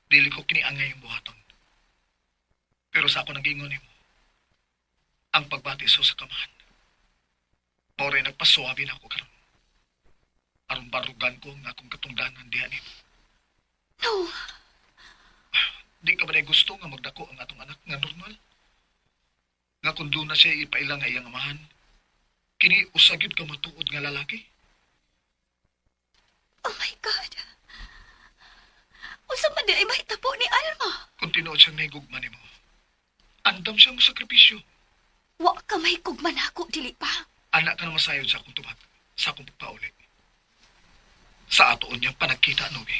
Dili ko kiniangay yung buhaton. Pero sa ako nagingon nimo, ang pagbati sa sa kamahan. Mao rin nagpasuwabi na ako karon. Aron barugan ko ang akong katungdanan diha nimo. No, Di ka ba na gusto nga magdako ang atong anak nga normal? Nga kung doon na siya ipaila nga iyang amahan, kini usa gyud ka matuod nga lalaki. oh my God. Unsa man di ay mahitabo ni Alma? Kung tinuod siyang nahigugma nimo, andam siya mo sakripisyo. Wa ka may kugman ako, dili pa. Anak ka na masayod sa akong tubag, sa akong pagpauli. Sa atoon niyang panagkita, Nobi.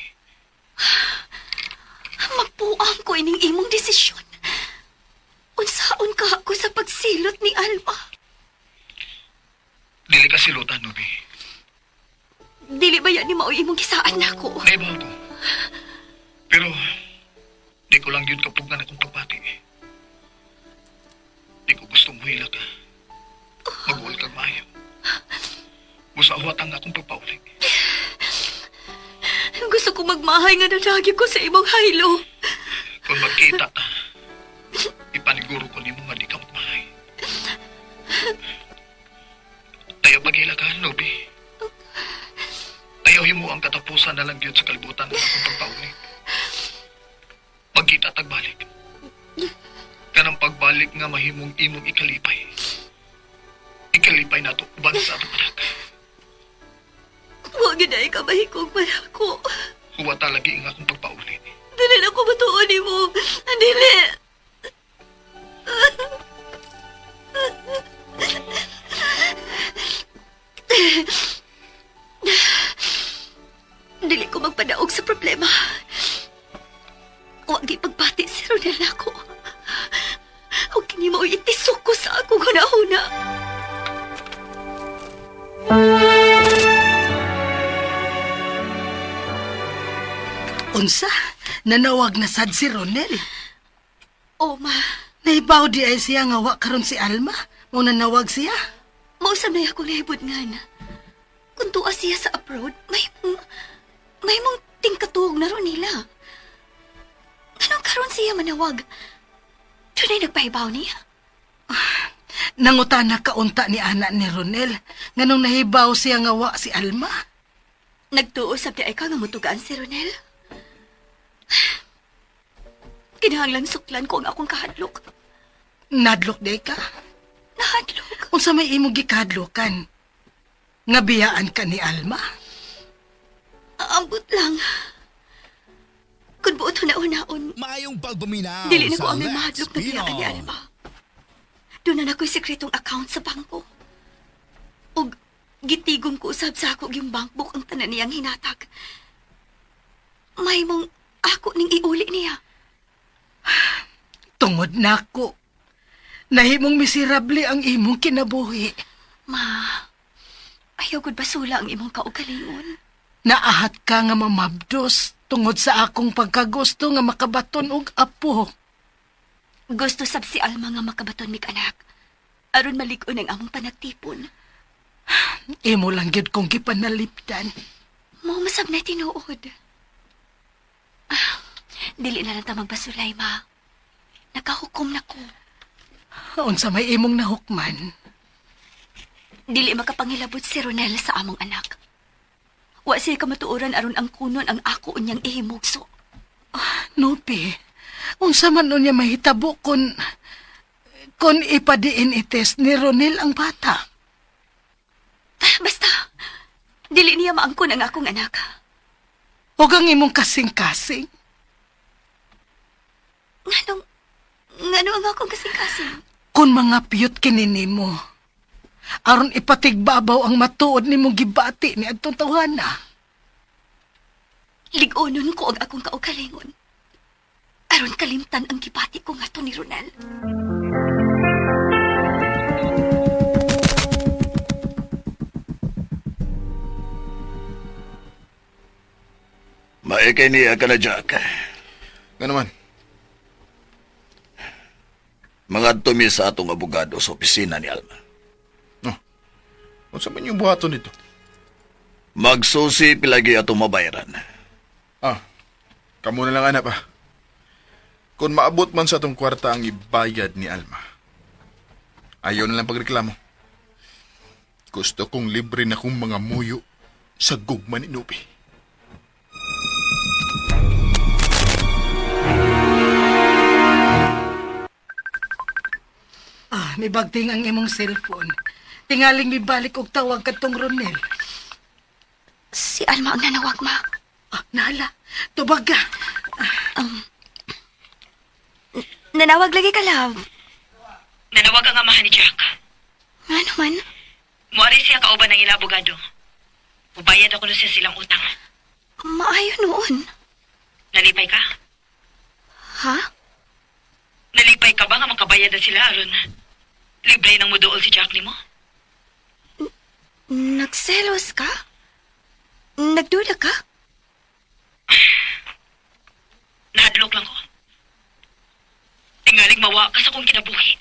Mapuang ko ining imong desisyon. Unsaon ka ako sa pagsilot ni Alma? Dili ka silutan, Nobi. Dili ba yan ni maoy imong gisaan nako? Naibaw ko. Pero, di ko lang yun kapugnan akong pagbati. Di ko gustong muhila ka. Mag-uol kang maayo. Busa huwat ang akong pagpauli. Gusto ko magmahay nga nadagi ko sa imong haylo. Kung magkita ta, ipaniguro ko nimo nga di ka magmahay. Ayaw maghila ka, Nobi. Ayaw himo ang katapusan na lang yun sa kalibutan ng akong pagpauli. Magkita tagbalik. Kanang pagbalik nga mahimong imong ikalipay. Ikalipay na to uban sa atong anak. Wa gyud ay ka mahikog man ako. Huwata lagi ang akong pagpauli. Dili na ko matuon nimo. Dili. Dili ko magpadaog sa problema. Wa gipagbati si Ronel ako. O kini mo itisok ko sa akong hunahuna. Unsa? Nanawag na sad si Ronel. O ma, Nahibaw di ay siya nga wa karon si Alma. Mao nanawag siya. mausab na akong nahibot nga na. Kung tuwa siya sa abroad, may mong tingkatuog na ron nila. Anong karon siya manawag? Dunay nagpahibaw niya. Nangutana kaunta ni ana ni Ronel. Nganong nahibaw siya nga wa si Alma. Nagtuo sa di ay ka nga mutugaan si Ronel. Kinahanglan suklan ko ang akong kahadlok. Nadlok day ka. Nahadlok. Unsa may imong gikahadlokan? Nga biyaan ka ni Alma? Aambot lang. Kung buot huna-hunaon, Maayong pagpaminaw dili na ko sa ang may Let's mahadlok na biyaan ni Pinon. Alma. Doon na ako'y sekretong account sa bangko. Og gitigom ko usab sa ako yung bankbook ang tanan niyang hinatag. May mong ako ning iuli niya. Tungod nako. Nahimong miserable ang imong kinabuhi. Ma, ayaw gud basula ang imong kaugalingon. Naahat ka nga mamabdos tungod sa akong pagkagusto nga makabaton og apo. Gusto sab si Alma nga makabaton mig anak. Aron malig-on ang among panagtipon. Imo lang gyud kong gipanalipdan. Mao masab na tinuod. Ah, dili na lang ta magbasulay, ma. Nakahukom na ko. Unsa may imong nahukman? Dili makapangilabot si Ronel sa among anak. Wa siya kamatuoran aron ang kunon ang ako unyang ihimugso. Nupi, unsa man unya mahitabo kon ipadiin ites ni Ronel ang bata. Basta, dili niya maangkon ang akong anak. Ug ang imong kasing-kasing. Nganong, ngano ang akong kasing-kasing? Kun mga piyot kini nimo. Aron ipatigbabaw ang matuod nimong gibati ni adtong tawhana. Ligonon ko ang akong kaugalingon. Aron kalimtan ang gibati ko ngadto ni Ronel. Maikay niya ka na, Jack. Nga naman, Mga tumi sa atong abogado sa opisina ni Alma. no. Unsa man yung buhaton dito? Magsusi pilagi atong mabayaran. Ah, kamo na lang anak pa. Kung maabot man sa atong kwarta ang ibayad ni Alma, ayaw na lang pagreklamo. Gusto kong libre na kong mga muyo sa gugma ni Nubi. Ah, mibagting ang imong cellphone. Tingaling mibalik og tawag kadtong Ronel. Si Alma ang nanawag, ma. Ah, nala, tubag ka. Nanawag lagi ka, love. Nanawag ang amahan ni Jack. Nga naman, Muari siya kauban ng ila abogado. Ubayad ako na siya silang utang. maayo noon. Nalipay ka? Ha? Nalipay ka ba nga makabayad na sila aron? Libre nang muduol si Jack nimo? Nagselos ka? Nagduda ka? Nahadlok lang ko. Tingaling mawa ka sa kong kinabuhi.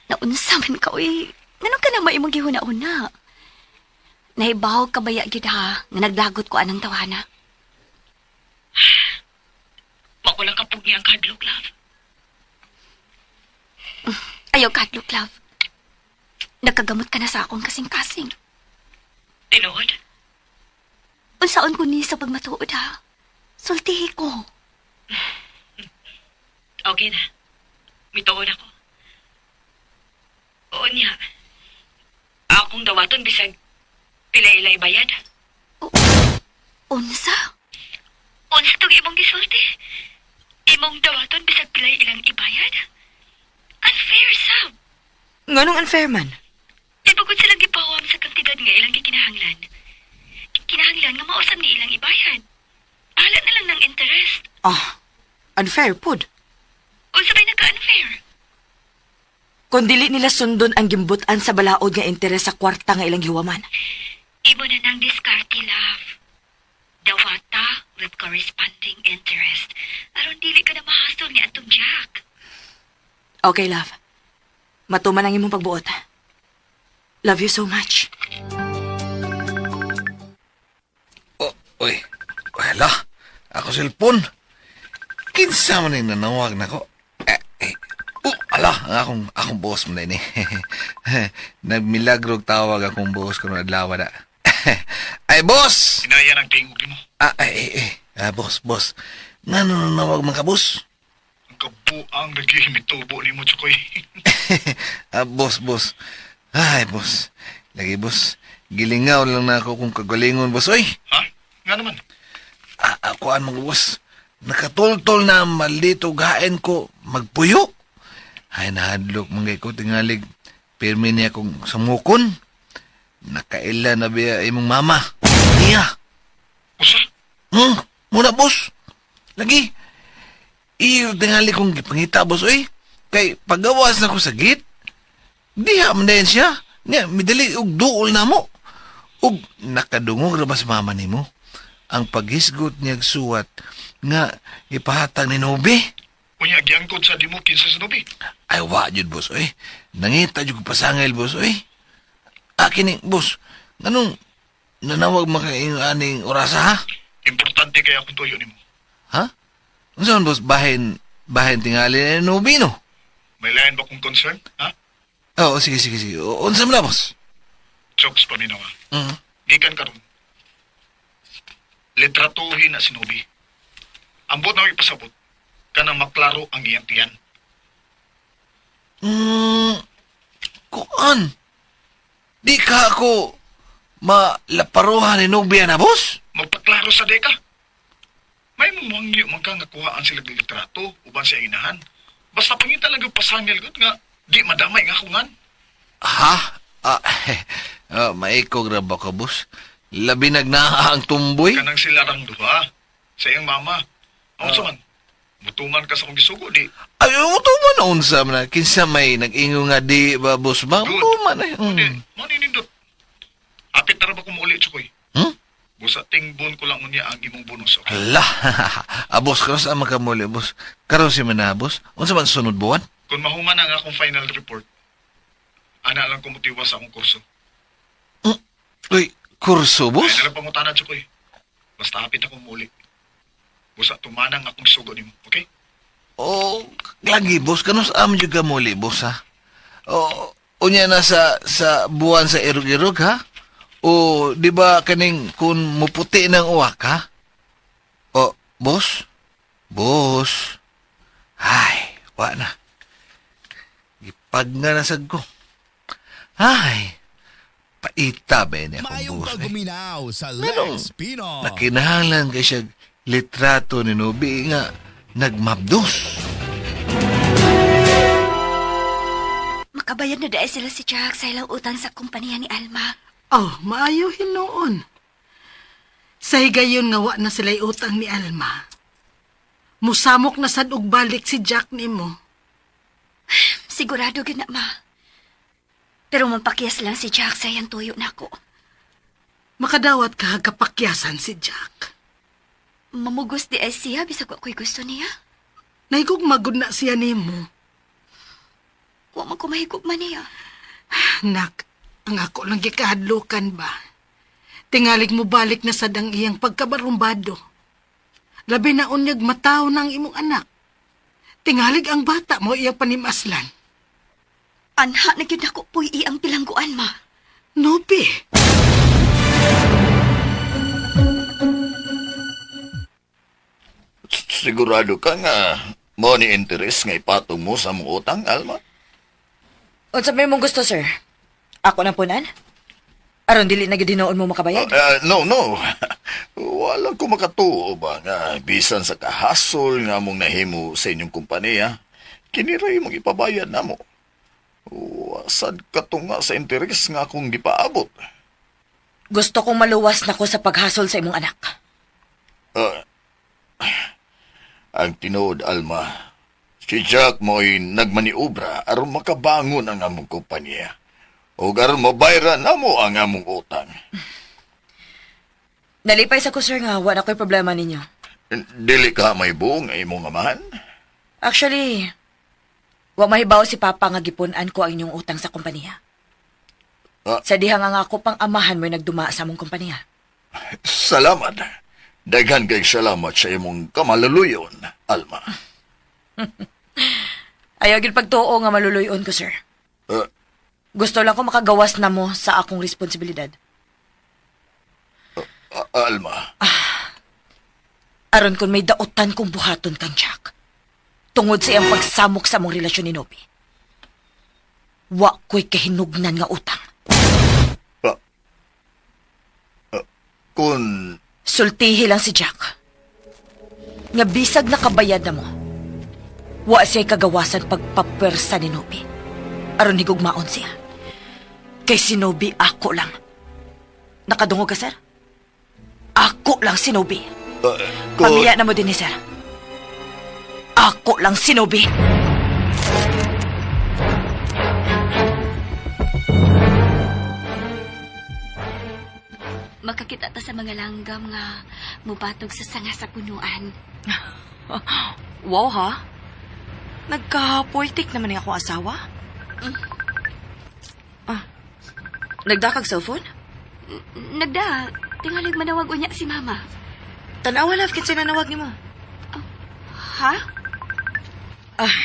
Naunsa man ka, uy. Nganong ka na maimong gihuna-una? Nahibaw ka baya gyud ha, nga naglagot ko anang tawana. Wa ko lang kapug niya ang kahadlok, love. Ayaw kadlok, love. Nagkagamot ka na sa akong kasing-kasing. Tinuod? Unsaon ko ni sa pagmatuod ha? Sultihi ko. Okay na. Mituon ako. Oo niya. Akong dawaton bisag pila ila ibayad. Unsa? Unsa tong imong gisulti? Imong dawaton bisag pila ilang ibayad? Unfair sab. Nganong unfair man? Di ba kung silang gipawam sa kantidad nga ilang gikinahanglan? Kinahanglan nga mausap ni ilang ibayad. Bahala na lang ng interest. Ah, unfair pud. Unsa bay nagka-unfair? Kung dili nila sundon ang gimbutan sa balaod nga interes sa kwarta nga ilang hiwaman. Imo na nang diskarte, love. Dawata with corresponding interest. Aron dili ka na mahasol ni atong Jack. Okay, love. Matuman ang imong pagbuot. Love you so much. Oh, uy. Wala. Ako cellphone. Kinsa man yung nanawag na ko. Eh, eh. Oh, ala, ang akong boss man na ini. Nagmilagrog tawag akong boss ko adlaw na. Ay, boss! Kinaya ng tingog nimo. Ah, ay, ay, ay. Ah, boss, boss. Nga nanawag man ka, boss? Ang kabuang nagihimitubo ni mo, Chukoy. Ah, boss, boss. Ay, boss. Lagi, boss. Gilingaw lang na ako kung kagalingon, boss. Oy! Ha? Nga naman. Ah, akuan mga boss. Nakatultol na maldito gain ko magpuyo. Ay, nahadlok mga ko tingalig. Pirmi niya kong samukon. Nakaila na biya imong mama. Niya. Usa? Muna, boss. Lagi. Iyo tingali kong gipangita, boss. Oy, kay pagawas na ko sa gate. Diha man dayon siya. Niya, midali og duol na mo. Og nakadungog ra ba sa mama nimo? Ang paghisgot niyag suwat nga ipahatag ni Nobe. Unya, giangkod sa di mo kinsa sa Nobi. Ay, wa jud boss, oy. Nangita jud ko pasangil, boss, oy. Akin ni, boss, nganong nanawag makaingon aning orasa, ha? Importante kaya akong tuyo nimo. Ha? Unsa man, boss, bahin tingali ni Nobe, no? May lain ba kong concern? Ha? Oo, sige, sige, sige. Unsa man na, boss? Jokes pa minaw, ha? Mm. Gikan karon. Litratuhin na si Nobi. Ambot na ako ipasabot. Kanang maklaro ang iyang tiyan. Kuan. Di ka ako malaparuhan ni Nubia na, boss? Magpaklaro sa deka. May mumangyo man ka nga kuhaan sila ng litrato uban sa inahan. Basta pangita lang yung pasangil gud nga di madamay nga kungan. Ha? Ah, maikog ra ba ka, boss? Labi nagnaa ang tumboy? Kanang sila rang duha sa iyang mama. Ang uh, man, mutuman ka sa kong gisugo di. Ay, mutuman na unsa man na. Kinsa may nag-ingo nga di ba, boss? Ba, Good. mutuman na. Di, mo ninindot. Apit na ra ba kumuuli, Chukoy? Hmm? Busa tingbon ko lang unya ang imong bonus. Okay? Hala. Ah, boss, karon sa makamuli, boss. Karon si mana, boss. Unsa man sunod buwan? Kung mahuman ang akong final report, ana lang kumutiwa sa akong kurso. Uy, kurso, boss? Ay nalang pangutana, Chukoy. Basta hapit akong muli. Busa tumanang akong sugo nimo, okay? Oh, lagi boss, kanus am jud ka muli boss ha. O unya na sa buwan sa irog-irog ha. O di ba kaning kun muputi ng uwak ha? O boss? Boss. Ay, wa na. Gipag nga na sad ko. Ay, paita ba ni akong Maayong boss eh. pagguminaw sa Anong Lex Pino. Nakinahanglan kay siya litrato ni Nobi nga nagmabdos. Makabayad na dahil sila si Jack sa ilang utang sa kumpanya ni Alma. Oh, maayo hinuon. Sa higayon nga wa na sila'y utang ni Alma. Musamok na sad og balik si Jack nimo. Sigurado gyud na, ma. Pero mampakyas lang si Jack sa iyang tuyo nako. Makadawat ka kapakyasan si Jack. Mamugos di ay siya bisag wa ko'y gusto niya. Nahigugmagod na siya nimo. Wa man ko mahigugma niya. Nak, ang ako lang gikahadlukan ba? Tingalig mo balik na sad ang iyang pagkabarumbado. Labi na unyag mataw na ang imong anak. Tingalig ang bata mo iyang panimaslan. Anha na gyud nako puy ang bilangguan, ma. Nobi, Sigurado ka nga mo ni interes nga ipatong mo sa mong utang, Alma? Unsa may mong gusto, sir? Ako nang punan? Aron dili na gyud hinuon mo makabayad? No, no. Wala ko makatuo ba nga bisan sa kahasol nga mong nahimo sa inyong kumpanya, kiniray mong ipabayad na mo. Wasad ka tunga sa interes nga akong gipaabot. Gusto kong maluwas nako sa paghasol sa imong anak. Ang tinuod, Alma, si Jack mo'y nagmaniobra aron makabangon ang among kumpanya. O aron mabayran namo ang among utang. Nalipay sa ko, sir, nga wala ko'y problema ninyo. Dili ka may buong imong amahan? Actually, wa mahibaw si Papa nga gipun-an ko ang inyong utang sa kompanya. Ah. Sa diha nga nga ako pang amahan mo'y nagduma sa among kompanya. Salamat. Daghan kay salamat sa imong kamaluluyon, Alma. Ayaw gyud pagtuo nga maluluyon ko, sir. Gusto lang ko makagawas na mo sa akong responsibilidad. Alma, Aron kung may daotan kong buhaton kang Jack. Tungod sa iyang pagsamok sa among relasyon ni Nobi. Wa ko'y kahinugnan nga utang. Ah, ah, kung Sultihi lang si Jack. Nga bisag nakabayad na mo. Wa siya'y kagawasan pagpapwersa ni Nobi. Aron higugmaon siya. Kay si Nobi ako lang. Nakadungog ka, sir? Ako lang si Nobi. ah, kung Pamilya na mo din ni sir. Ako lang si Nobi. Makakita ta sa mga langgam nga mubatog sa sanga sa punuan. Wow, ha? Nagka-poetic naman ni akong asawa. Ah, nagdakag cellphone? Nagda, tingalig manawag unya si mama. Tanawa, love, kitsa nanawag ni mo. Ha? Ah,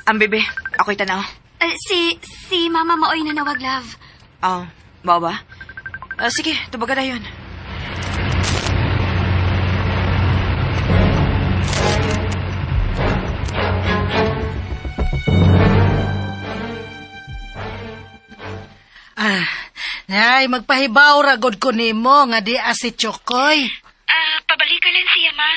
ang bebe, ako'y tanaw. Eh, si mama maoy nanawag, love. Ah, mao ba? Ah, sige, tubaga na yun. Ah, ay, magpahibaw ra gud ko nimo nga di si Chokoy. Ah, pabalik lang siya, ma.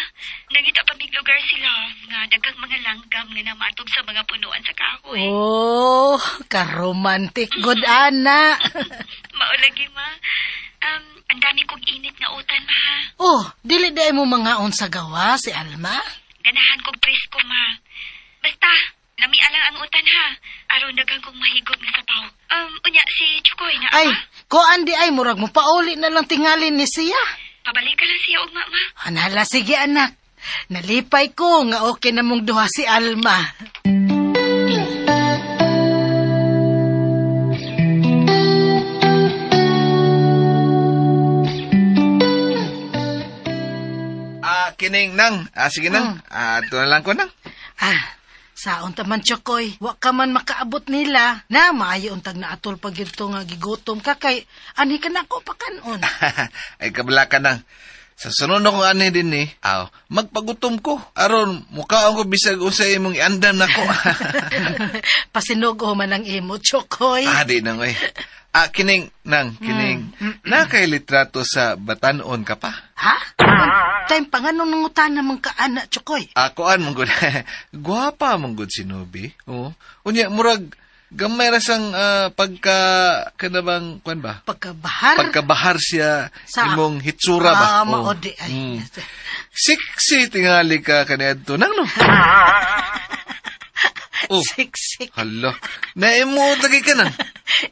Nangita pa mig lugar sila nga daghang mga langgam nga namatog sa mga punuan sa kahoy. Oh, ka-romantic good ana. Maulagi, ma. Ang dami kong init nga utan, ma. ha? Oh, dili dai mo mga sa gawa si Alma? Ganahan kong presko, ma. Basta, lami alang ang utan, ha. Aron daghang kong mahigop nga sabaw. Unya, si Chukoy na, Ay, kuan di ay murag mo pauli na lang tingali ni siya. Pabalik ka lang siya ugma, ma. Anala, sige anak. Nalipay ko nga okay na mong duha si Alma. Ah, kining nang. Ah, sige nang. Ah, ito na lang ko nang. Ah, saon ta man Chokoy, wa ka man makaabot nila. Na maayo untag na atol pag yun to nga gigutom ka kay ani ka na ako pakanon. Ay, kabala ka nang. Sa sunod akong ani din ni, aw, magpagutom ko. Aron, mukhaon ko bisag unsay imong iandam nako. Pasinog man ang imo, Chokoy. Ah, di nang oy. Ah, kining nang, kining. Na kay litrato sa Batanon ka pa. Ha? Time pa nga nung nangutan naman ka, ana, Chokoy. Akoan mong gud. Gwapa mong gud si Nobi. Oo. Unya murag gamay ra sang pagka kanabang kuan ba? Pagkabahar. Pagkabahar siya Sa- imong hitsura ba? Ah, Oo. mao di ay. Sexy tingali ka kaniadto nang no. Oh. Siksik. Hala. Naimuot lagi ka nang.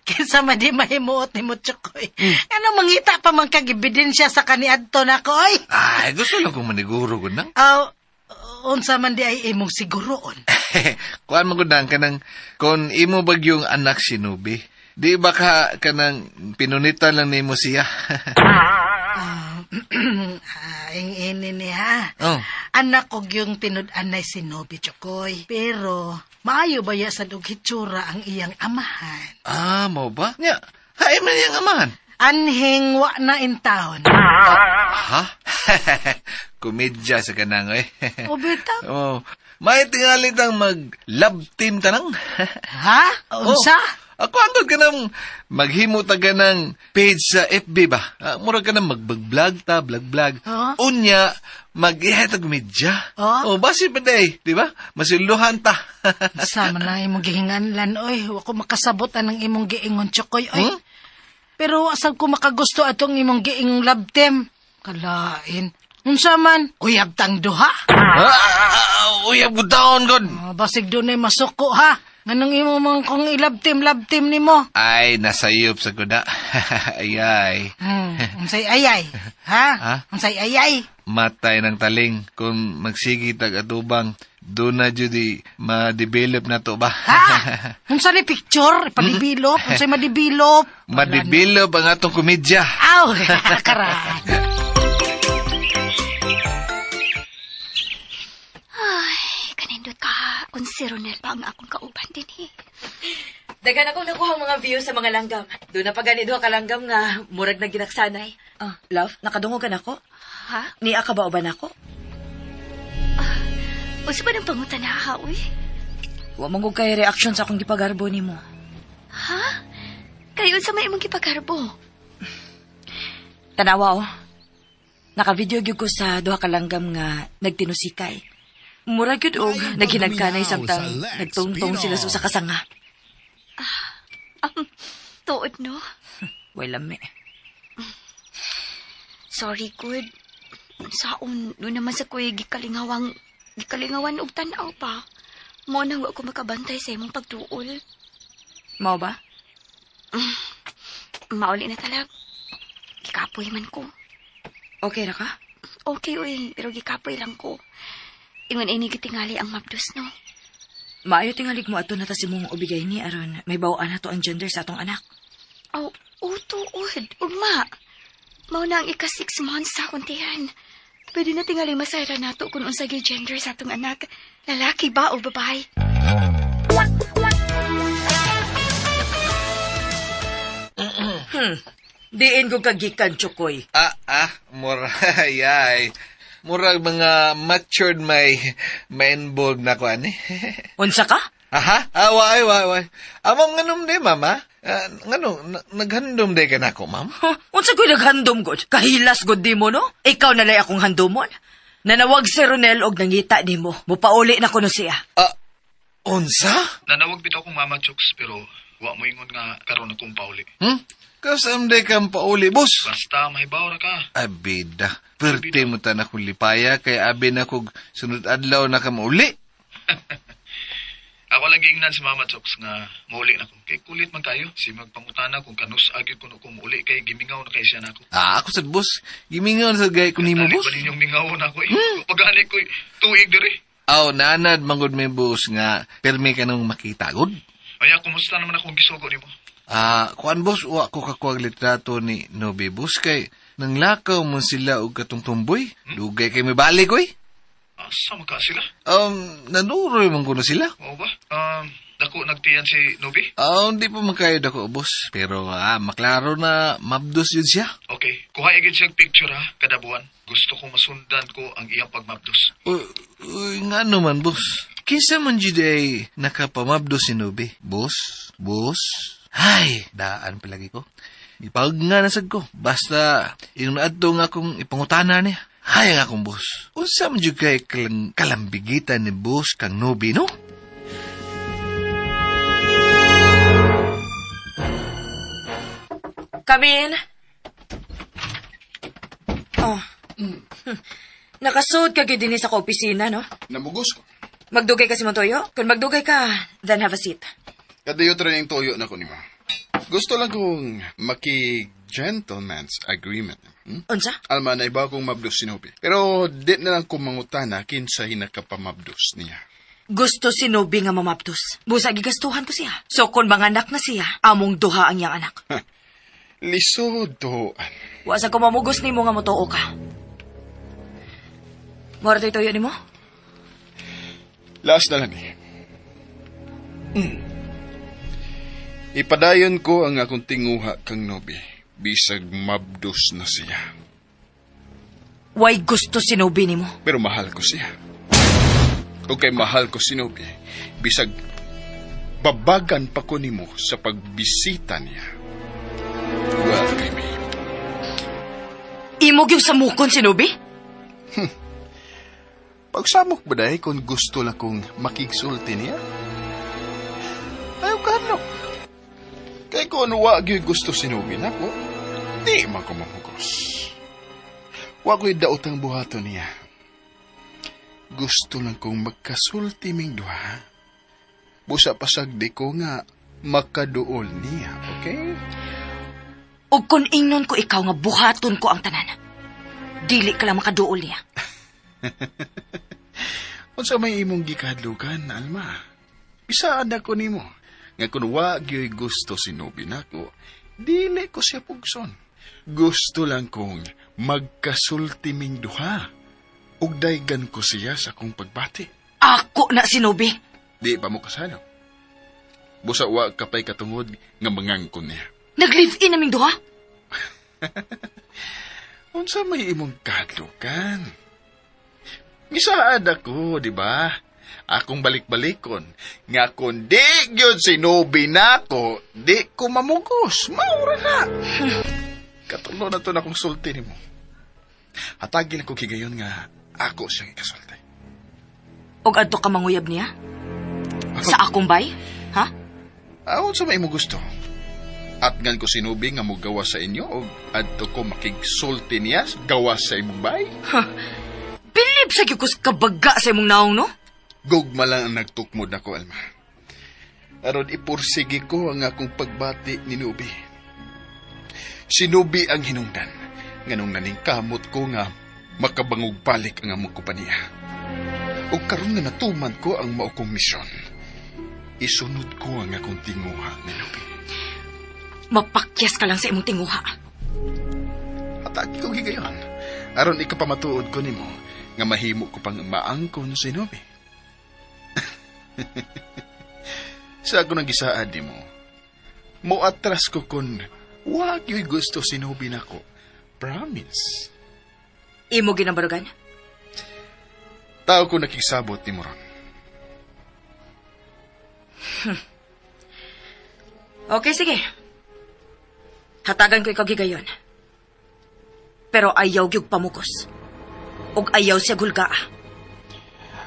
Kinsa man di mahimuot ni mo, Chokoy. Ano mangita pa man kag ebidensya sa kaniadto na ko, oy? Ay, gusto lang kong maniguro gud nang. Aw, unsa man di ay imong siguroon. Kuan man gud nang kanang kon imo bagyong anak si Nubi. Di ba ka kanang pinunitan lang nimo siya? Ah, ing ini ni ha. Oh. Anak og yung tinud-anay si Nobi Chokoy. Pero, maayo ba ya sa og hitsura ang iyang amahan? Ah, mo ba? Nya, hain man niyang amahan. Anhing wa na in town. Ha? Komedya sa kanang eh. O bitaw. Oh, may tingali tang mag love team tanang. Ha? Unsa? Oh, ako andod ka nang maghimo ta ka ng page sa FB ba? Ah, mura ka nang mag-vlog ta, vlog-vlog. Oh. Unya, mag-ihay ta komedya. Oh. Oh, basi pa day, di ba? Masilluhan ta. Sa man ang imong gihinganlan, oy. Wa ko makasabot anang imong giingon, Chokoy, oy. Hmm? Pero wa sad ko makagusto atong imong giingong love team. Kalain. Unsa man? Uyab tang duha. Ah, uyab down god. Ah, basig dunay masuko ha. Nganong imo man kung i-love team, love team nimo? Ay, nasayop sa kuda. ay, ay. Unsay ayay? Ha? Ha? Unsay ayay? Matay ng taling. Kung magsigi tag atubang, doon na jud ma-develop na to ba? Ha? Unsa ni picture? Padibilop? Unsay madibilop? Ma-develop ang atong komedya. Aw, karay. Ay, kanindot ka ha. Kung si Ronel pa ang akong kauban din eh. Daghan akong nakuha mga views sa mga langgam. Doon na pa gani duha ka langgam nga murag na ginaksanay. Ah, love, nakadungog ka nako? Ha? Niya ka ba uban ako? Unsa ba ng pangutana ha, uy? Wa man gud kay reaksyon sa akong gipagarbo nimo. Ha? Kay unsa may imong gipagarbo? Tanawa oh. Naka-video gyud ko sa duha ka langgam nga nagtinusikay. Mura gyud og Maayong naghinagkanay pagpaminaw samtang sa Lex nagtungtong sila sa Pinoy. usa ka sanga. Tuod, no? Way lami. Sorry, good. Saon, doon naman sa kuy gikalingawang, gikalingawan og tan-aw pa. Mo nang wa ko makabantay sa imong pagduol. Mao ba? Mauli na talag. Gikapoy man ko. Okay ra ka? Okay, uy, pero gikapoy lang ko. Ingon ini gitingali ang mabdos, no? Maayo tingalig mo ato na ta si mong ubigay ni aron may bawaan na to ang gender sa atong anak. Aw, oh, tuod. Ugma. Mao na ang ika 6 months sa akong tiyan. Pwede na tingali masayra nato kung unsa gyud gender sa atong anak. Lalaki ba o babae? Diin ko kagikan tsukoy. Murayay. Murag mga matured may ma-involve na ko ani. Unsa ka? Aha, ah, way, way, way. Ma'am, nganong di, mama? Ah, nganong, naghandom di ka na ako, ma'am? Huh? Unsa ko'y naghandom god? Kahilas god di mo no? Ikaw na lay akong handomon. Nanawag si Ronel og nangita nimo. Mupauli na kuno siya. Ah, unsa? Nanawag bitaw kong mama, Chooks, pero wa mo ingon nga karon akong pauli. Kasam di kang pauli, boss? Basta mahibaw ra ka. Abida, perte mo ta na kong lipaya, kay abi na kog sunod adlaw na ka mauli. Ako lang giingnan si Mama Chooks nga mauli na ko. Kay kulit man kayo. Si magpangutana kung kanus agid kuno ko mauli kay gimingaw na kay siya nako. Ah, ako sad, boss. Gimingaw na sa gay ko nimo, Dali boss. ba ninyong mingaw na ako eh. Pagani ko tuig diri. Aw, nanad manggod may boss nga permi ka nang makita, god. Aya, kumusta naman akong gisugo nimo? Ah, kuan boss, wa ko kakuag litrato ni Nobi boss kay nanglakaw mo sila og katong tumboy. Dugay kay mibalik oy. Asa man ka sila? Nanuroy man kuno sila. Oo ba? Dako nagtiyan si Nobi? Ah, hindi pa man kayo dako boss, pero maklaro na mabdos yun siya. Okay, kuha igid siyang picture ha, kada buwan. Gusto kong masundan ko ang iyang pagmabdos. Uy, uy, nga naman boss. Kinsa man jud ay nakapamabdos si Nobi? Boss? Boss? Hay, daan palagi ko. Ipag nga nasad ko. Basta, yung naadto nga akong ipangutana niya. Hay ang akong boss. Unsa man jud kay kalambigitan ni boss kang Nobi, no? Come in. Oh. Nakasuod ka gyud dinhi sa ko opisina, no? Namugos ko. Magdugay ka si Montoyo? Kung magdugay ka, then have a seat. Kadayo tra yung toyo na ko ni ma. Gusto lang kong maki-gentleman's agreement. Unsa? Alma, na iba kong mabdos si Nobi. Pero di na lang kong mangutana kinsa hinakapamabdos niya. Gusto si Nobi nga mamabdos. Busa gigastuhan ko siya. So kung manganak na siya, among duha ang iyang anak. Lisod doan. Wa sa ko mamugos nimo nga motoo ka. Mora to'y tuyo nimo? Last na lang eh. Ipadayon ko ang akong tinguha kang Nobi. Bisag mabdos na siya. Way gusto si Nobi nimo. Pero mahal ko siya. Okay, mahal ko si Nobi. Bisag babagan pa ko nimo sa pagbisita niya. Well, kay may Imo gyud samukon si Nobi? Pagsamok ba dahil kung gusto lang kong makigsulti niya? Ayaw ka no. Kay kung wa gyud gusto si Nobi nako, di man ko mamugos. Wa ko'y daot ang buhaton niya. Gusto lang kong magkasulti ming duha. Busa pasagdi ko nga makaduol niya, okay? Og kun ingnon ko ikaw nga buhaton ko ang tanan. Dili ka lang makaduol niya. Unsa may imong gikahadlukan, Alma? Bisaan ako nimo. Nga kun wa gyoy gusto si Nobi nako, dili ko siya pugson. Gusto lang kong magkasulti ming duha. Ug daygan ko siya sa akong pagbati. Ako na si Nobi. Di pa mo kasalo. Busa wa ka pa'y katungod nga mangangkon niya. Nag-live-in naming duha. Unsa may imong kahadlukan? Gisaad ako, di ba? Akong balik-balikon. Nga kung di gyud si Nobi nako, di ko mamugos. Maura na. Katulo na to na akong sulti nimo. Hatagin ako higayon nga ako siyang ikasulti. Og adto ka manguyab niya? Sa akong bay? Ha? Aon sa may mo gusto. Atngan ko sinubi nga mogawa sa inyo o adto ko makigsulti niya gawa sa imong bay. Bilib sa gyud ko sa kabaga sa imong naong, no? Gugma lang ang nagtukmod nako, Alma. Aron ipursige ko ang akong pagbati ni Nubi. Si Nubi ang hinungdan nganong naningkamot ko nga makabangog balik ang among kompanya. Ug karon nga natuman ko ang mao kong misyon. Isunod ko ang akong tinguha ni Nubi. Mapakyas ka lang sa imong tinguha. Hatagi ko higayon. Aron ikapamatuod ko nimo nga mahimo ko pang maangkon si Nobi. Sa ako nang gisaad nimo, moatras ko kun wa gyud gusto si Nobi nako. Promise. Imo ginabarugan? Tao ko nakigsabot nimo ron. Okay, sige. Hatagan ko ikaw gigayon. Pero ayaw gyud pamukos. Og ayaw siya gulgaa.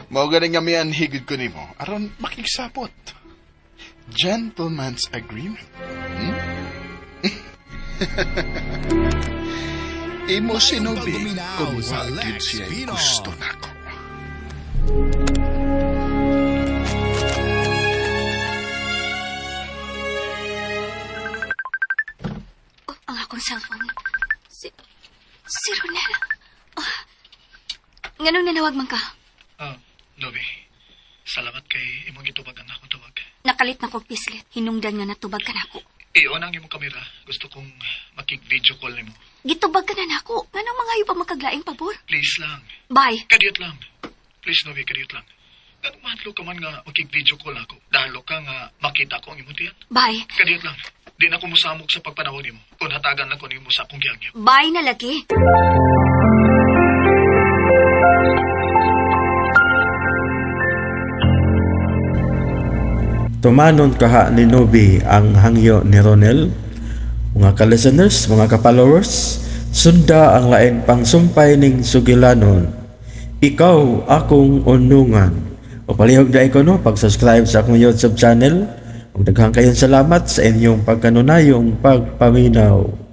Mao gani nga mianhi higid ko nimo aron makigsabot. Gentleman's agreement. Imo si Nobi kung wa gyud siya gusto nako. Oh, ang akong cellphone. Si Ronel. Oh, nganong nanawag man ka? Ah, Novi, salamat kay imong gitubag ang akong tawag. Nakalit na kog pislit. Hinungdan nga natubag ka nako. I-on ang imong kamera. Gusto kong makig-video call nimo. Gitubag ka na nako. Nganong mangayo pa makaglaing pabor? Please lang. Bye. Kadiyot lang. Please, Novi, kadiyot lang. Ganong mahadlok ka man nga makig-video call ako. Dahalo ka nga makita ko ang imong tiyan. Bye. Kadiyot lang. Di na ko musamok sa pagpanawag nimo. Kung hatagan lang ko nimo sa akong gihangyo. Bye na lagi. Tumanon kaha ni Nobi ang hangyo ni Ronel. Mga ka-listeners, mga ka-followers, sunda ang lain pang sumpay ning sugilanon. Ikaw akong unungan. O palihog na ko no, pag-subscribe sa akong YouTube channel. Ug daghang kayong salamat sa inyong pagkanunayong pagpaminaw.